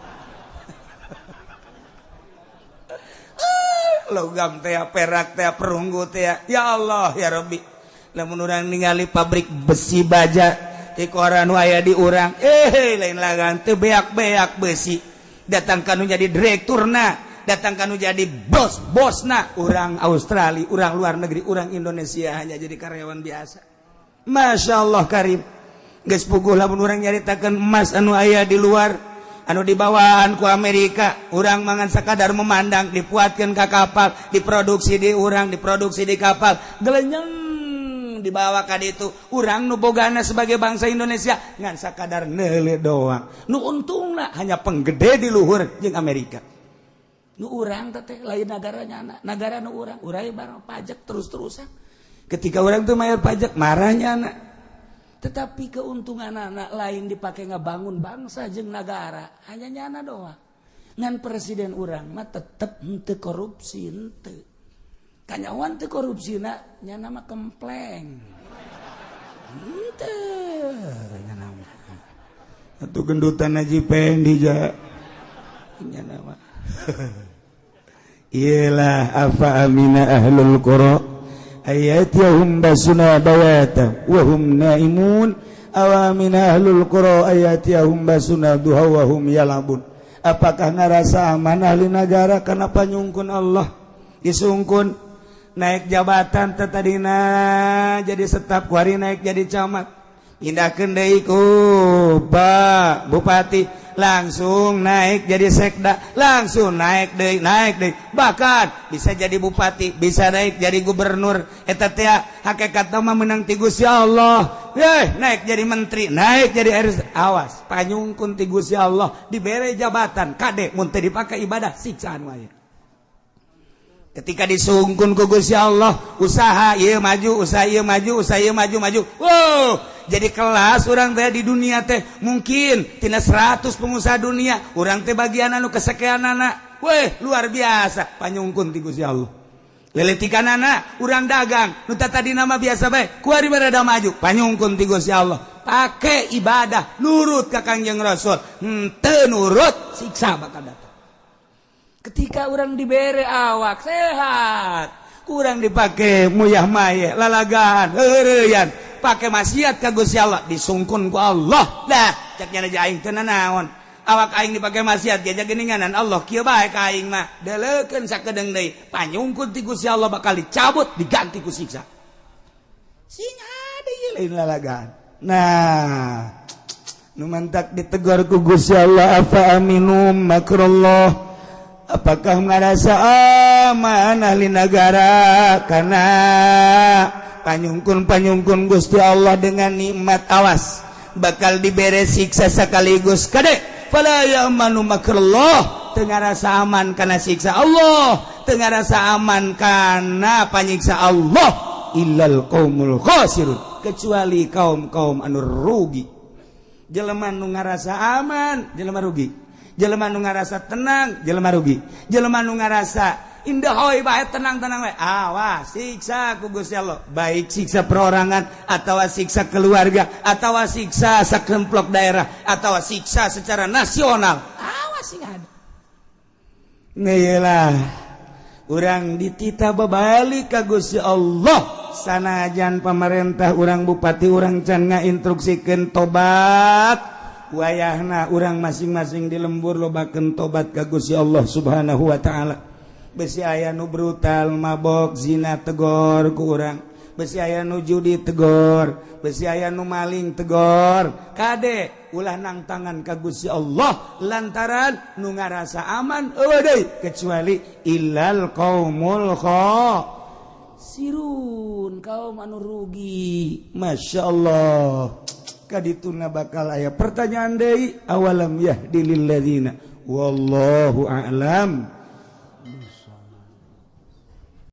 Logam teh, perak teh, perunggu teh. Ya Allah ya Rabbi. Lamun urang ningali pabrik besi baja ti koran aya di urang, lain lagan teu beak-beak besi. Datang kanu jadi direkturna, datang kanu jadi bos-bosna. Urang Australia, urang luar negeri, urang Indonesia hanya jadi karyawan biasa. Masya Allah karim. Geus puguh lamun urang nyaritakeun emas anu aya di luar, anu dibawaan ku Amerika, urang mangan sakadar memandang, dipuatkeun ka kapal, diproduksi di urang, diproduksi di kapal, gelenyeng dibawa ka ditu. Urang nu bogana sebagai bangsa Indonesia ngan sakadar neuleuh doang. Nu untungna hanya penggede di luhur jeung Amerika. Nu urang teh lain nagaranya anak, nagara nu urang, urang barang pajak terus-terusan. Ketika urang tuh bayar pajak marahnya anak. Tetapi keuntungan anak lain dipakai ngebangun bangsa jeung nagara, hanya nyana doang. Ngan presiden urang mah tetep henteu korupsi henteu. Kanyawan teu korupsina nyana mah kempleng. Henteu nyana mah. Atuh gendutan Haji Pendi ja. Nyana mah. Iyalah afa amina ahlul qura ayatihum basuna bayata wa hum naimun awamina ahlul qura ayatihum basuna duha wa hum yalabun. Apakah ngarasa aman ahli negara karena panyungkun Allah disungkun naik jabatan tadina jadi staf kuari naik jadi camat, pindahkeun deui ku Pak Bupati, langsung naik jadi sekda, langsung naik deui, bahkan bisa jadi bupati, bisa naik jadi gubernur. Eta teh hakikatna mah menang ti Gusti Allah. Naik jadi menteri, naik jadi RS. Awas, panyungkun ti Gusti Allah dibere jabatan kade mun teu dipake ibadah siksaan wae. Ketika disungkun ku Gusti Allah, usaha ieu maju, usaha ieu maju, usaha ieu maju, maju. Wow, jadi kelas orang teh di dunia teh mungkin tina 100 pengusaha dunia, orang teh bagian anu kesekianana. Weh, luar biasa panyungkun ti Gusti Allah. Leletikanana urang dagang, nu tadi nama biasa bae, kuari rada maju, panyungkun ti Gusti Allah. Pake ibadah, nurut ka Kangjeng Rasul. Henteu nurut siksa bakal datang. Ketika orang dibere awak sehat, kurang dipakai muyah mayeh, lalagaan, heureuyan, pake maksiat ka Gusti Allah, disungkun ku Allah. Dah, cek nya aing teu nanaon. Awak aing dipake maksiat ge geuninganan Allah kieu bae ka aing mah. Deleukeun sakedeung deui, panyungkun ti Gusti Allah bakal dicabut, diganti ku siksa. Sing ada ieu lain lalagaan. Nah, nu mantak ditegur ku Gusti Allah, afa aminu makrallah, apakah ngarasa aman ahli negara karena panyungkun-panyungkun Gusti Allah dengan nikmat, awas bakal dibere siksa sekaligus. Kade, fala ya'manu makrallah, teu ngarasa aman karena siksa Allah, teu ngarasa aman karena panyiksa Allah, illal qaumul khasirun, kecuali kaum-kaum anu rugi. Jelema nu ngarasa aman jelema rugi, jelema nu ngarasa tenang jelema rugi, jelema nu ngarasa indah hoi bae, tenang-tenang bae, awas siksa ku Gusti Allah, baik siksa perorangan atau siksa keluarga atau siksa sakemplok daerah atau siksa secara nasional. Awas sing ada. Lah, urang dititah babalik ka Gusti Allah. Sanajan pemerintah urang, bupati urang can ngainstruksikeun tobat, wayahna urang masing-masing di lembur lobakeun tobat ka Gusti Allah Subhanahu wa taala. Besi aya nu brutal, mabok, zina, tegor ku urang. Besi aya nu judi, tegor. Besi aya nu maling, tegor. Kade, ulah nang tangan ka Gusti Allah, lantaran nu ngarasa aman euweuh deui kecuali illal qaumul khasirun, kaum anu rugi. Masya Allah, kadituna bakal aya pertanyaan deui, awalam yahdi lil ladzina, wallahu a'lam.